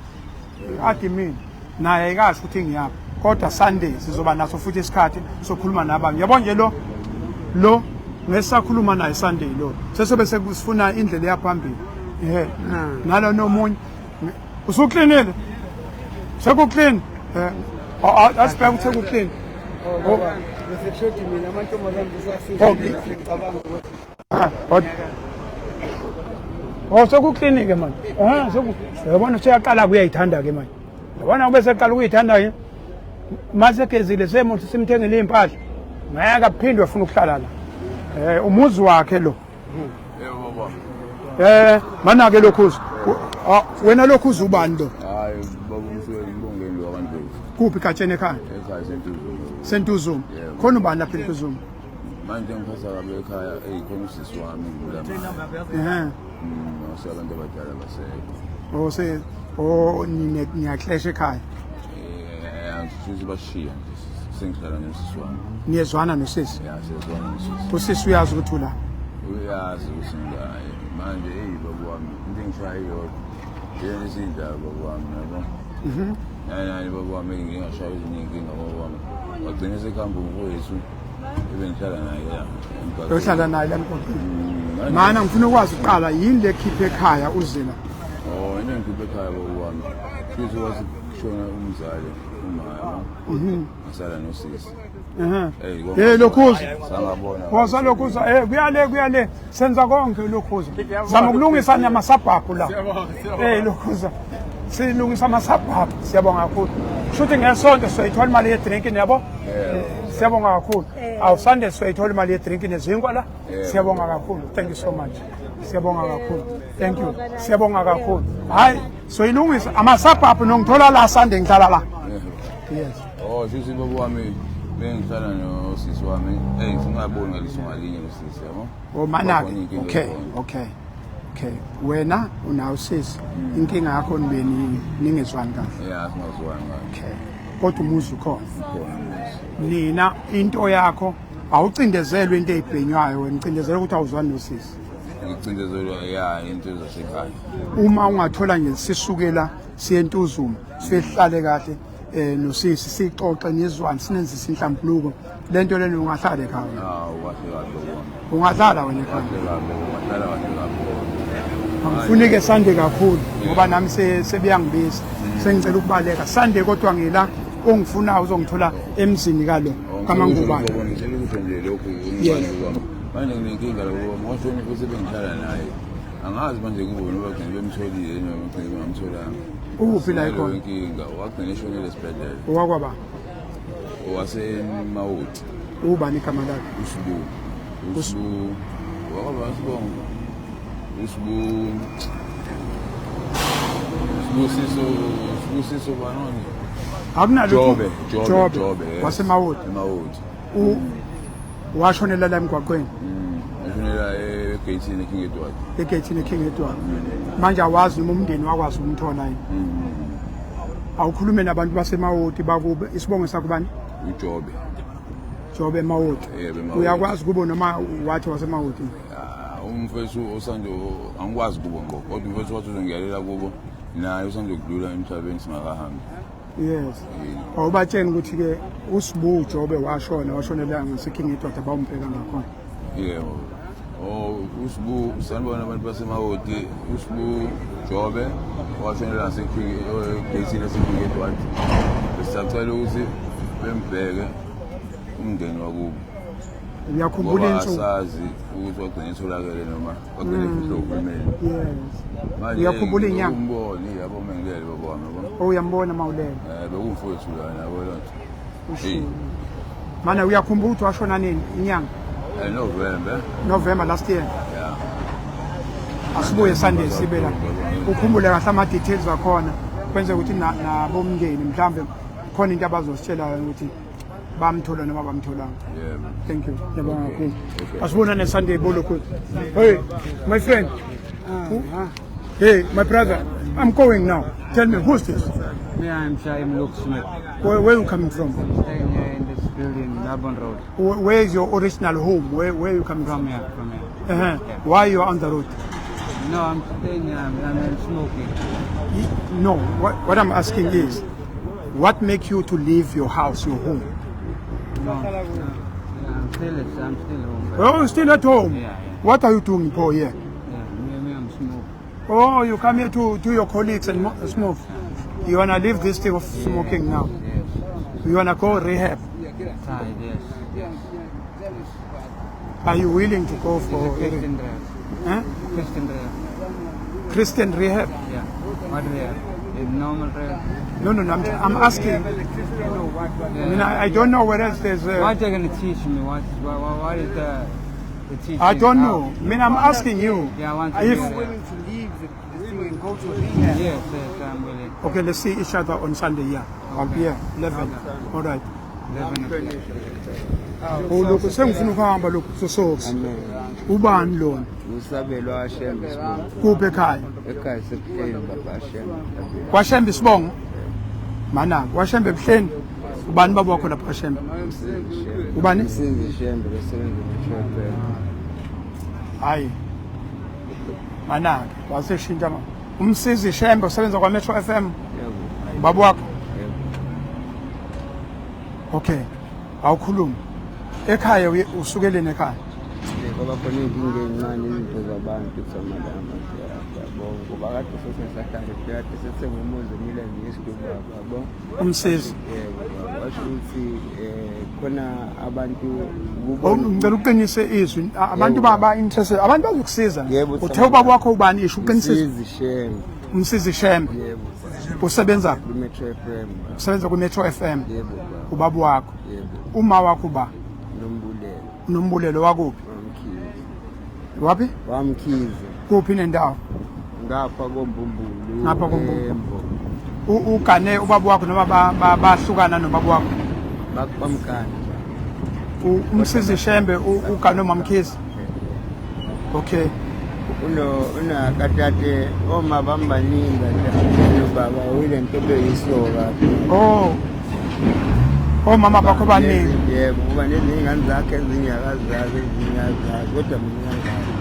admin naye ayikasho ukuthi ngiyaphi, kodwa Sunday sizoba naso futhi isikhathi sokukhuluma nabanye. Yabo nje lo ngesisakhuluma naye Sunday, lo sesobe sekusifuna indlela yaphambili. Ehe, nalo nomunye usuklinile, sekuclean. Asibheke ukuthi sekuclean. Oh, bese kushodi mina, amantombazane. Oh. Ngicabanga ukuthi Oh, sekuclean ke manje. Seku yabona seyaqala kuyayithanda ke manje. Yabona ube seqala ukuyithanda ke. Mase gezile semuntu simthengele impahla. Ngeke aphinde afuna ukuhlala la. Umuzi wakhe lo. Yebo baba. Mana ke lokhuza. Wena lokhuza ubani lo? Hayi baba, umsweli ngibongeni lo kaNdlovu. Kuphi gatsheni ekhaya? Ekhaya seNtuzuma. Sentuzuma. Yebo. Khona ubani lapha eNtuzuma? Manje ngiphatha kabi ekhaya, eyi khona usisi wami ngilama. Abantu abadala basekho. Oh, se oh nine niyaclash ekhaya. Angisuthi bashiya nje, sengihlala nosisi wami. Niyezwana nosisi? Ya, siyezwana nosisi. Usisi uyazi ukuthi ula? Uyazi ukuthi ngilaye. Manje eyi baba wami, into engishaya iyodwa. Yena isindaba baba wami, yabo. Nani nani baba wami, ngingashaya ezinye iy'nkinga baba wami. Wagcina sekuhamba umfowethu ebe ngihlala naye la emgwaqeni. Ohlala naye la emgwaqeni. Manje- Mana ngifuna ukwazi uqala, yini le khiphe ekhaya uzila? Oh, into engikhiphe ekhaya baba wami. Futhi wathi kushona umzali uma, yabo. Ngasala nosisi. Hey, Eh lokhuza. Sangabona. Woza lokhuza, kuyale kuyale, senza konke lokhuza. Zama ukulungisa namasabhabhu la. Lokhuza. Silungisa amasabhabhu, siyabonga kakhulu. Kusho ukuthi ngesonto sizoyithola imali yedrink, yabo? Siyabonga kakhulu. Awu, Sunday sizoyithola imali yedrink nezinkwa la. Siyabonga kakhulu. Thank you so much. Siyabonga kakhulu. Thank you. Siyabonga kakhulu. Hayi, soyilungisa amasabhabhu, nongithola la Sunday, ngihlala la. Yes. Oh, shuthi baba wami bengihlala nosisi wami. Hey, singaboni ngaliso ngalinye nosisi, yabo. Oh mana Kwakhona iy'nkinga okay ezikhona. Okay, wena unawo sisi, inkinga yakho nibe ningezwani kahle? Ya, singazwani kahle. Okay, kodwa umuzi ukhona? Ukhona umuzi. Nina into yakho Awucindezelwe into eyibhenywayo wena, ucindezelwe ukuthi awuzwani nosisi. Ngicindezelwa ya into zasekhaya. Uma ungathola nje sisukela siye eNtuzuma, sihlale kahle eh nosisi sixoxe nizwane sinenzise inhlambuluko lento lena ungahlala ekhaya. Hawu kahle kahle wona. Ungahlala wena ekhaya. Kahle kahle ungahlala kahle kahle. Angifuni ke Sunday kakhulu ngoba nami sebeyangibiza. Sengicela ukubaleka. Sunday kodwa ngila ongifunayo uzongithola emzini kalo kaMangubane. Ngicela ukusho nje lokhu umngane wami. Manje nginenkinga la ngoba ngoshoni futhi bengihlala naye. Angazi manje kubo noma bagcine bemtholile noma bagcine bengamtholanga. Ukuphi la ekhona? Inkinga wagcina eshonele esibhedlela. Owakwaba? Owasemawoti. Ubani igama lakhe? Usibu. Usibu. Wakwaba sibongo. Usibu. Sibusiso Sibusiso banoni. Akunalutho. Jobe, Jobe, Jobe. Yes. Wasemawoti. Emawoti. U washonela la emgwaqweni. Washonela egeyithini eKing Edward. Egeyithini eKing Edward. Manje awazi noma umndeni wakwazi ukumthola yini. Awukhulume nabantu basemawoti bakube isibongo sakho bani? UJobe. Jobe eMawoti. Yebo, eMawoti. Uyakwazi kubo noma wathi wasemawoti? Ah, umfethu osando angikwazi kubo ngqo kodwa umfethu wathi uzongiyalela kubo naye usando kudlula emhlabeni singakahambi. Yes. Awubatsheni ukuthi ke uSibu Jobe washona washonela ngaseKing Edward abawumbheka ngakhona. Yebo. Oh, uSibu sanibona abantu basemawoti uSibu Jobe washonela ngaseKing egeyithini laseKing Edward. Besacela ukuthi bembheke umndeni wakubo. Uyakhumbula Ngoba insuku? asazi ukuthi wagcina etholakele noma wagcina efihlwe uhulumeni. Yes. Manje Uyakhumbula inyanga? Umbone yabo mengilele baba wami yabo. Oh uyambona mawulele. Eh bekumfowethu lana yabo lonto. Hey, Mana uyakhumbula ukuthi washona nini inyanga? November. November last year. Yeah. Asibuye Sunday sibe la. Ukhumbule kahle ama details akhona. Kwenze ukuthi nabomndeni mhlambe khona into abazositshela yona ukuthi bamthola noma bamtholanga. Yebo. Thank you. Ngiyabonga kakhulu. Okay. Asibonane Sunday bolokhu. Hey, my friend. Hey, my brother. I'm going now. Tell me, who's this? Me, I'm Shaim Luke Smith. Where are you coming from? Staying here in this building, Melbourne Road. Where is your original home? Where are you coming From from? here, from here. Why you are on the road? No, I'm staying here. I'm smoking. No, what I'm asking is, what make you to leave your house, your home? No, no. Yeah, I'm still home. Oh, you're still at home? Yeah, yeah. What are you doing, Paul, here? Yeah, me, I'm smoking. Oh, you come here to your colleagues and smoke. You wanna leave this thing of smoking now? Yes. You wanna go rehab? Tired, yes. Are you willing to go for It's a Christian rehab? rehab. Huh? Christian rehab. Christian rehab? Yeah. What rehab? Is normal rehab? No, I'm asking. Yeah. I mean, I don't know whether there's a... What are they gonna teach me? What is the teaching? I don't know. I mean, I'm asking you. Yeah, I want to If know. Willing to leave the thing and go to rehab. Yes, I'm willing. Okay, let's see each other on Sunday, yeah. I'll be here, 11. All right. 11 o'clock. Oh, look, sengifuna ukuhamba lokhu sosoks. Ubani lona? Usabelo waShembe isibongo. Kuphi ekhaya? Ekhaya sebuhleni baba Shembe. KwaShembe isibongo? Mana, kwaShembe ebuhleni. Ubani baba wakho lapha kwaShembe? Ubani? Msizi Shembe besebenza eMetro. Hayi. Mana, waseshintsha ma. Umsizi Shembe usebenza kwa Metro FM. Yebo. Baba wakho? Yebo. Okay. Awukhulumi. Ekhaya usukeleni ekhaya? Ngoba khona iy'nkinga ey'ncane izinto zabantu zamalanga yabo ngoba kade sesesahlale kade sethenga umuzi emile ngesikho baba yabo. Umsizi. Yebo baba washo ukuthi khona abantu Oh, ngicela uqinise izwi. Abantu baba interested. Abantu bazokusiza. Yebo, Uthe ubaba wakho ubani isho uqinise. Umsizi Shembe. Umsizi Shembe. Yebo. Usebenza kwi-Metro FM. Usebenza kwi-Metro FM. Yebo baba. Ubaba wakho. Yebo. Uma wakho ba? Nombulelo. Nombulelo wakuphi? Wamkhize. Wapi? Wamkhize. Kuphi nendawo? Ngapha koMbumbulu. Ngapha koMbumbulu. Ugane ubaba wakho noma bahlukana nobaba wakho? Bamgana. Umsizi Shembe ugane uMamkhize. Okay. Unakatate oma bambaningi nje baba uyilento beyisoka. Oh. Omama bakho baningi. Yebo, ngoba nezinye iy'ngane zakhe ezinye akazazi, ezinye azazi, kodwa mina uyangazi.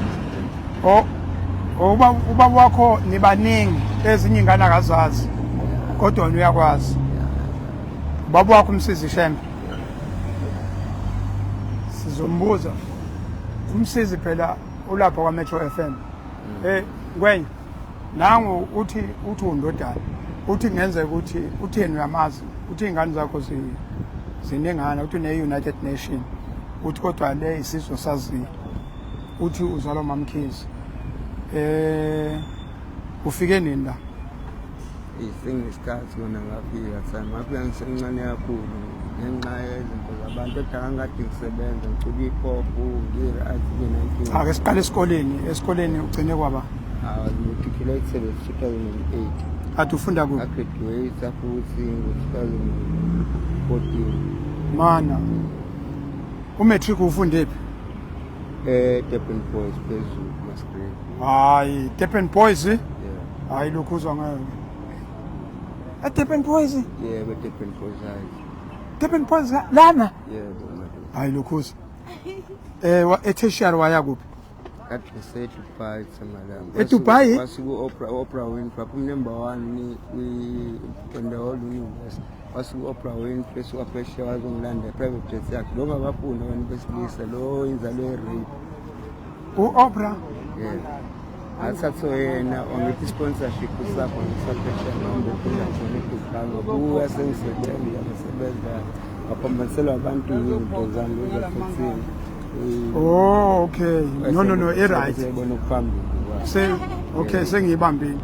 Oh, ubaba wakho nibaningi, ezinye iy'ngane akazazi, kodwa wena uyakwazi. Ubaba wakho uMsizi Shembe. Sizombuza. Umsizi phela ulapha kwa-Metro FM. Eh, Ngwenya, nangu uthi uthi undodana. Uthi kungenzeka ukuthi utheni uyamazi, uthi iy'ngane zakho ziningana, uthi une-United Nation. Uthi kodwa le isizwe saziyo. Uthi uzalwa uMamkhize. Eh, ufike nini la? Senginesikhathi kona ngafika thana ngafika ngisemncane kakhulu ngenxa yezinto zabantu kodwa ngangikade ngisebenza ngicula i-pop ngi-right nginankinga. Ake siqale esikoleni, esikoleni ugcine kwaba? Ngimatriculate 2008. Kade ufunda kuphi? Ngagraduate futhi ngo-2014. Mana. Umatric ufunde phi? Eh Durban Boys phezulu Masgrave. Hayi, Durban Boys? Yeah. Hayi lokhu uzwa ngeke. Durban Boys? Yebo, Durban Boys High. Durban Boys lana? Yebo, madoda. Hayi lokhu. Eh etertiary waya kuphi? Kade ngiseDubai Thamalanga. EDubai? Wasuku Oprah Winfrey, phuma number 1 kwi in the whole universe. Wasuku Oprah Winfrey suka phesheya wazongilanda private jet yakhe. Lo ngabafuni abantu besilisa lo inzalo ye-rape. U-Oprah? Yeah. Ngathatha yena wangithi sponsorship usapho ngisaphesheya ngihamba ukufunda khona eDubai. Ngabuya sengisebenza ngisebenza ngaphambaniselwa abantu izinto zami ezafuthini. Oh, okay. No no no, i right. Siyabona okuphambili. Se okay, sengiyibambile.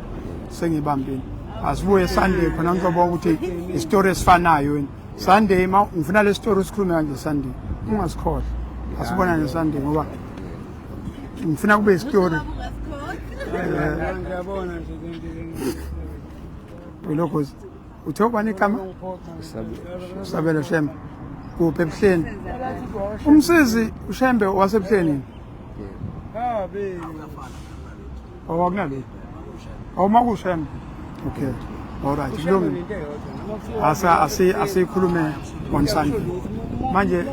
Sengiyibambile. Asibuye Sunday khona ngizobona ukuthi isitori esifanayo yini. Sunday ma ngifuna le story usikhulume kanje Sunday. Ungasikhohlwa. Asibonane Sunday ngoba ngifuna kube isitori. Ngiyabona nje lento. Lokho uthe ubani igama? Sabelo Shembe. Kuphi ebuhleni? Umsizi uShembe wasebuhleni. Oh, akunale. Oh, makuShembe. Okay. All right. Kulungile. Asa asi asikhulume on Sunday. Manje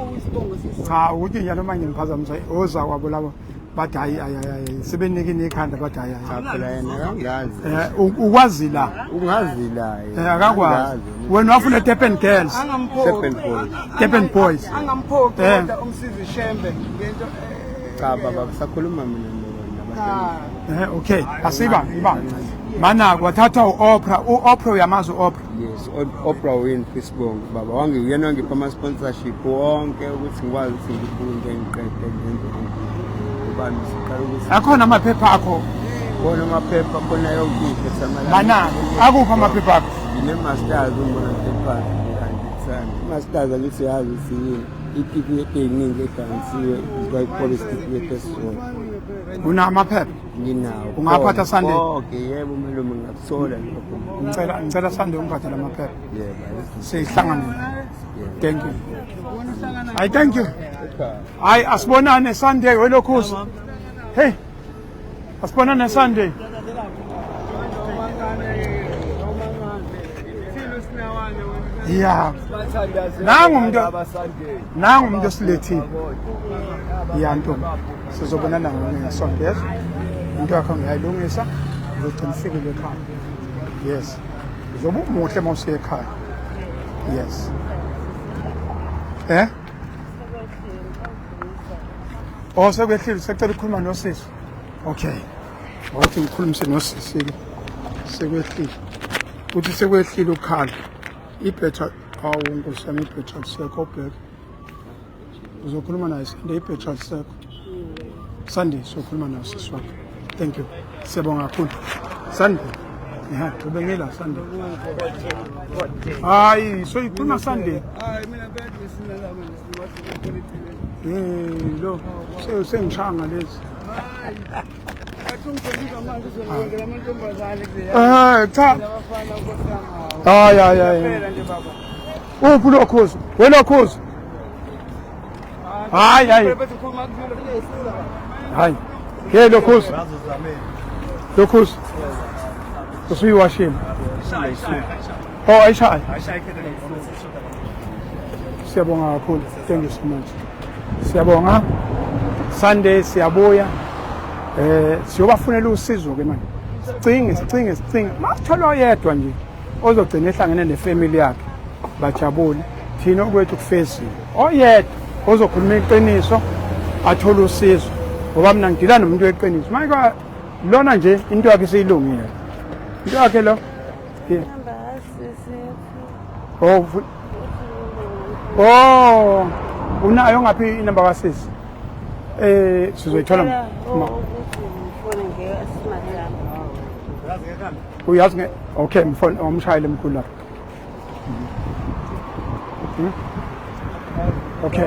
cha ukuthi njalo manje ngiphazamisa oza kwabo labo bathi hayi hayi hayi sebenikini ikhanda bathi hayi hayi. Cha phela yena akangazi. Eh ukwazi la. Ungazi la. Eh akakwazi. Wena wafuna Durban Girls. Durban Boys. Durban Boys. Angamphoqi kodwa umsizi Shembe ngento. Cha baba kusakhuluma mina nobona. Eh okay, asiba iba. Mana kwathathwa uOprah, uOprah uyamazi uOprah. Yes, Oprah Winfrey sibongo baba wangi uyena wangipha ama sponsorship wonke ukuthi ngikwazi ukuthi ngifunde ngiqede ngenze ubani siqala ukuthi Akhona amaphepha akho. Khona amaphepha khona yonke into samala. Mana akuphi amaphepha akho? Ngine masters umbona phepha angithandi. Masters angithi yazi ukuthi yini. Itifiketi eyiningi edansiwe kwayi-police certificate esizona. Una amaphepha? Nginawo. Ungaphatha Sunday? Konke yebo malume ngakuthola lokho. Ngicela Sunday ungiphathele amaphepha. Yebo. Sihlangane. Thank you. I thank you. Hayi asibonane Sunday welokhuzi. Hey. Asibonane Sunday. Yeah. Nangu umuntu osilethile. Yeah ntombi. Sizobonana ngesonto yes. Into yakho ngiyayilungisa. Uzogcina ufikile ekhaya. Yes. Uzobe umuhle uma usuya ekhaya. Yes. Eh? Oh sekwehlile secela ukukhuluma nosisi. Okay. Wathi ngikhulumise nosisi ke. Sekwehlile. Uthi sekwehlile ukukhala. Ibhetha awu nkosi yami ibhetha lisekho ubheke. Uzokhuluma naye Sunday ibhetha lisekho. Sunday sokhuluma naye sisi wakho. Thank you. Siyabonga kakhulu. Sunday. Yeah, ubengela Sunday. Hayi, so ikhuluma Sunday. Hayi mina phela sinalama Eh lo sengishanga lezi. Eh cha. Hayi hayi hayi. Uphi lokhuzu? Welokhuzu. Hayi hayi. Hayi. Hey lokhuzu. Lokhuzu. Usuyiwashile. Oh ayishayi. Siyabonga kakhulu. Thank you so much. Siyabonga. Sunday siyabuya. Eh siyobafunela usizo ke manje. Sicinge sicinge sicinge. Masithola oyedwa nje ozogcina ehlangene nefamily yakhe. Bajabule. Thina okwethu kufeziwe. Oyedwa ozokhuluma iqiniso athole usizo. Ngoba mina ngidila nomuntu weqiniso. Manje lona nje into yakhe isiyilungile. Into yakhe lo. Yeah. Oh, oh, unayo ngaphi inamba kasisi? Eh, sizoyithola ma. Uyazi nge okay, mfon omshayele mkhulu lapha. Okay.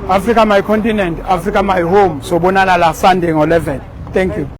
Africa my continent, Africa my home. Sobonana la Sunday ngo 11. Thank you.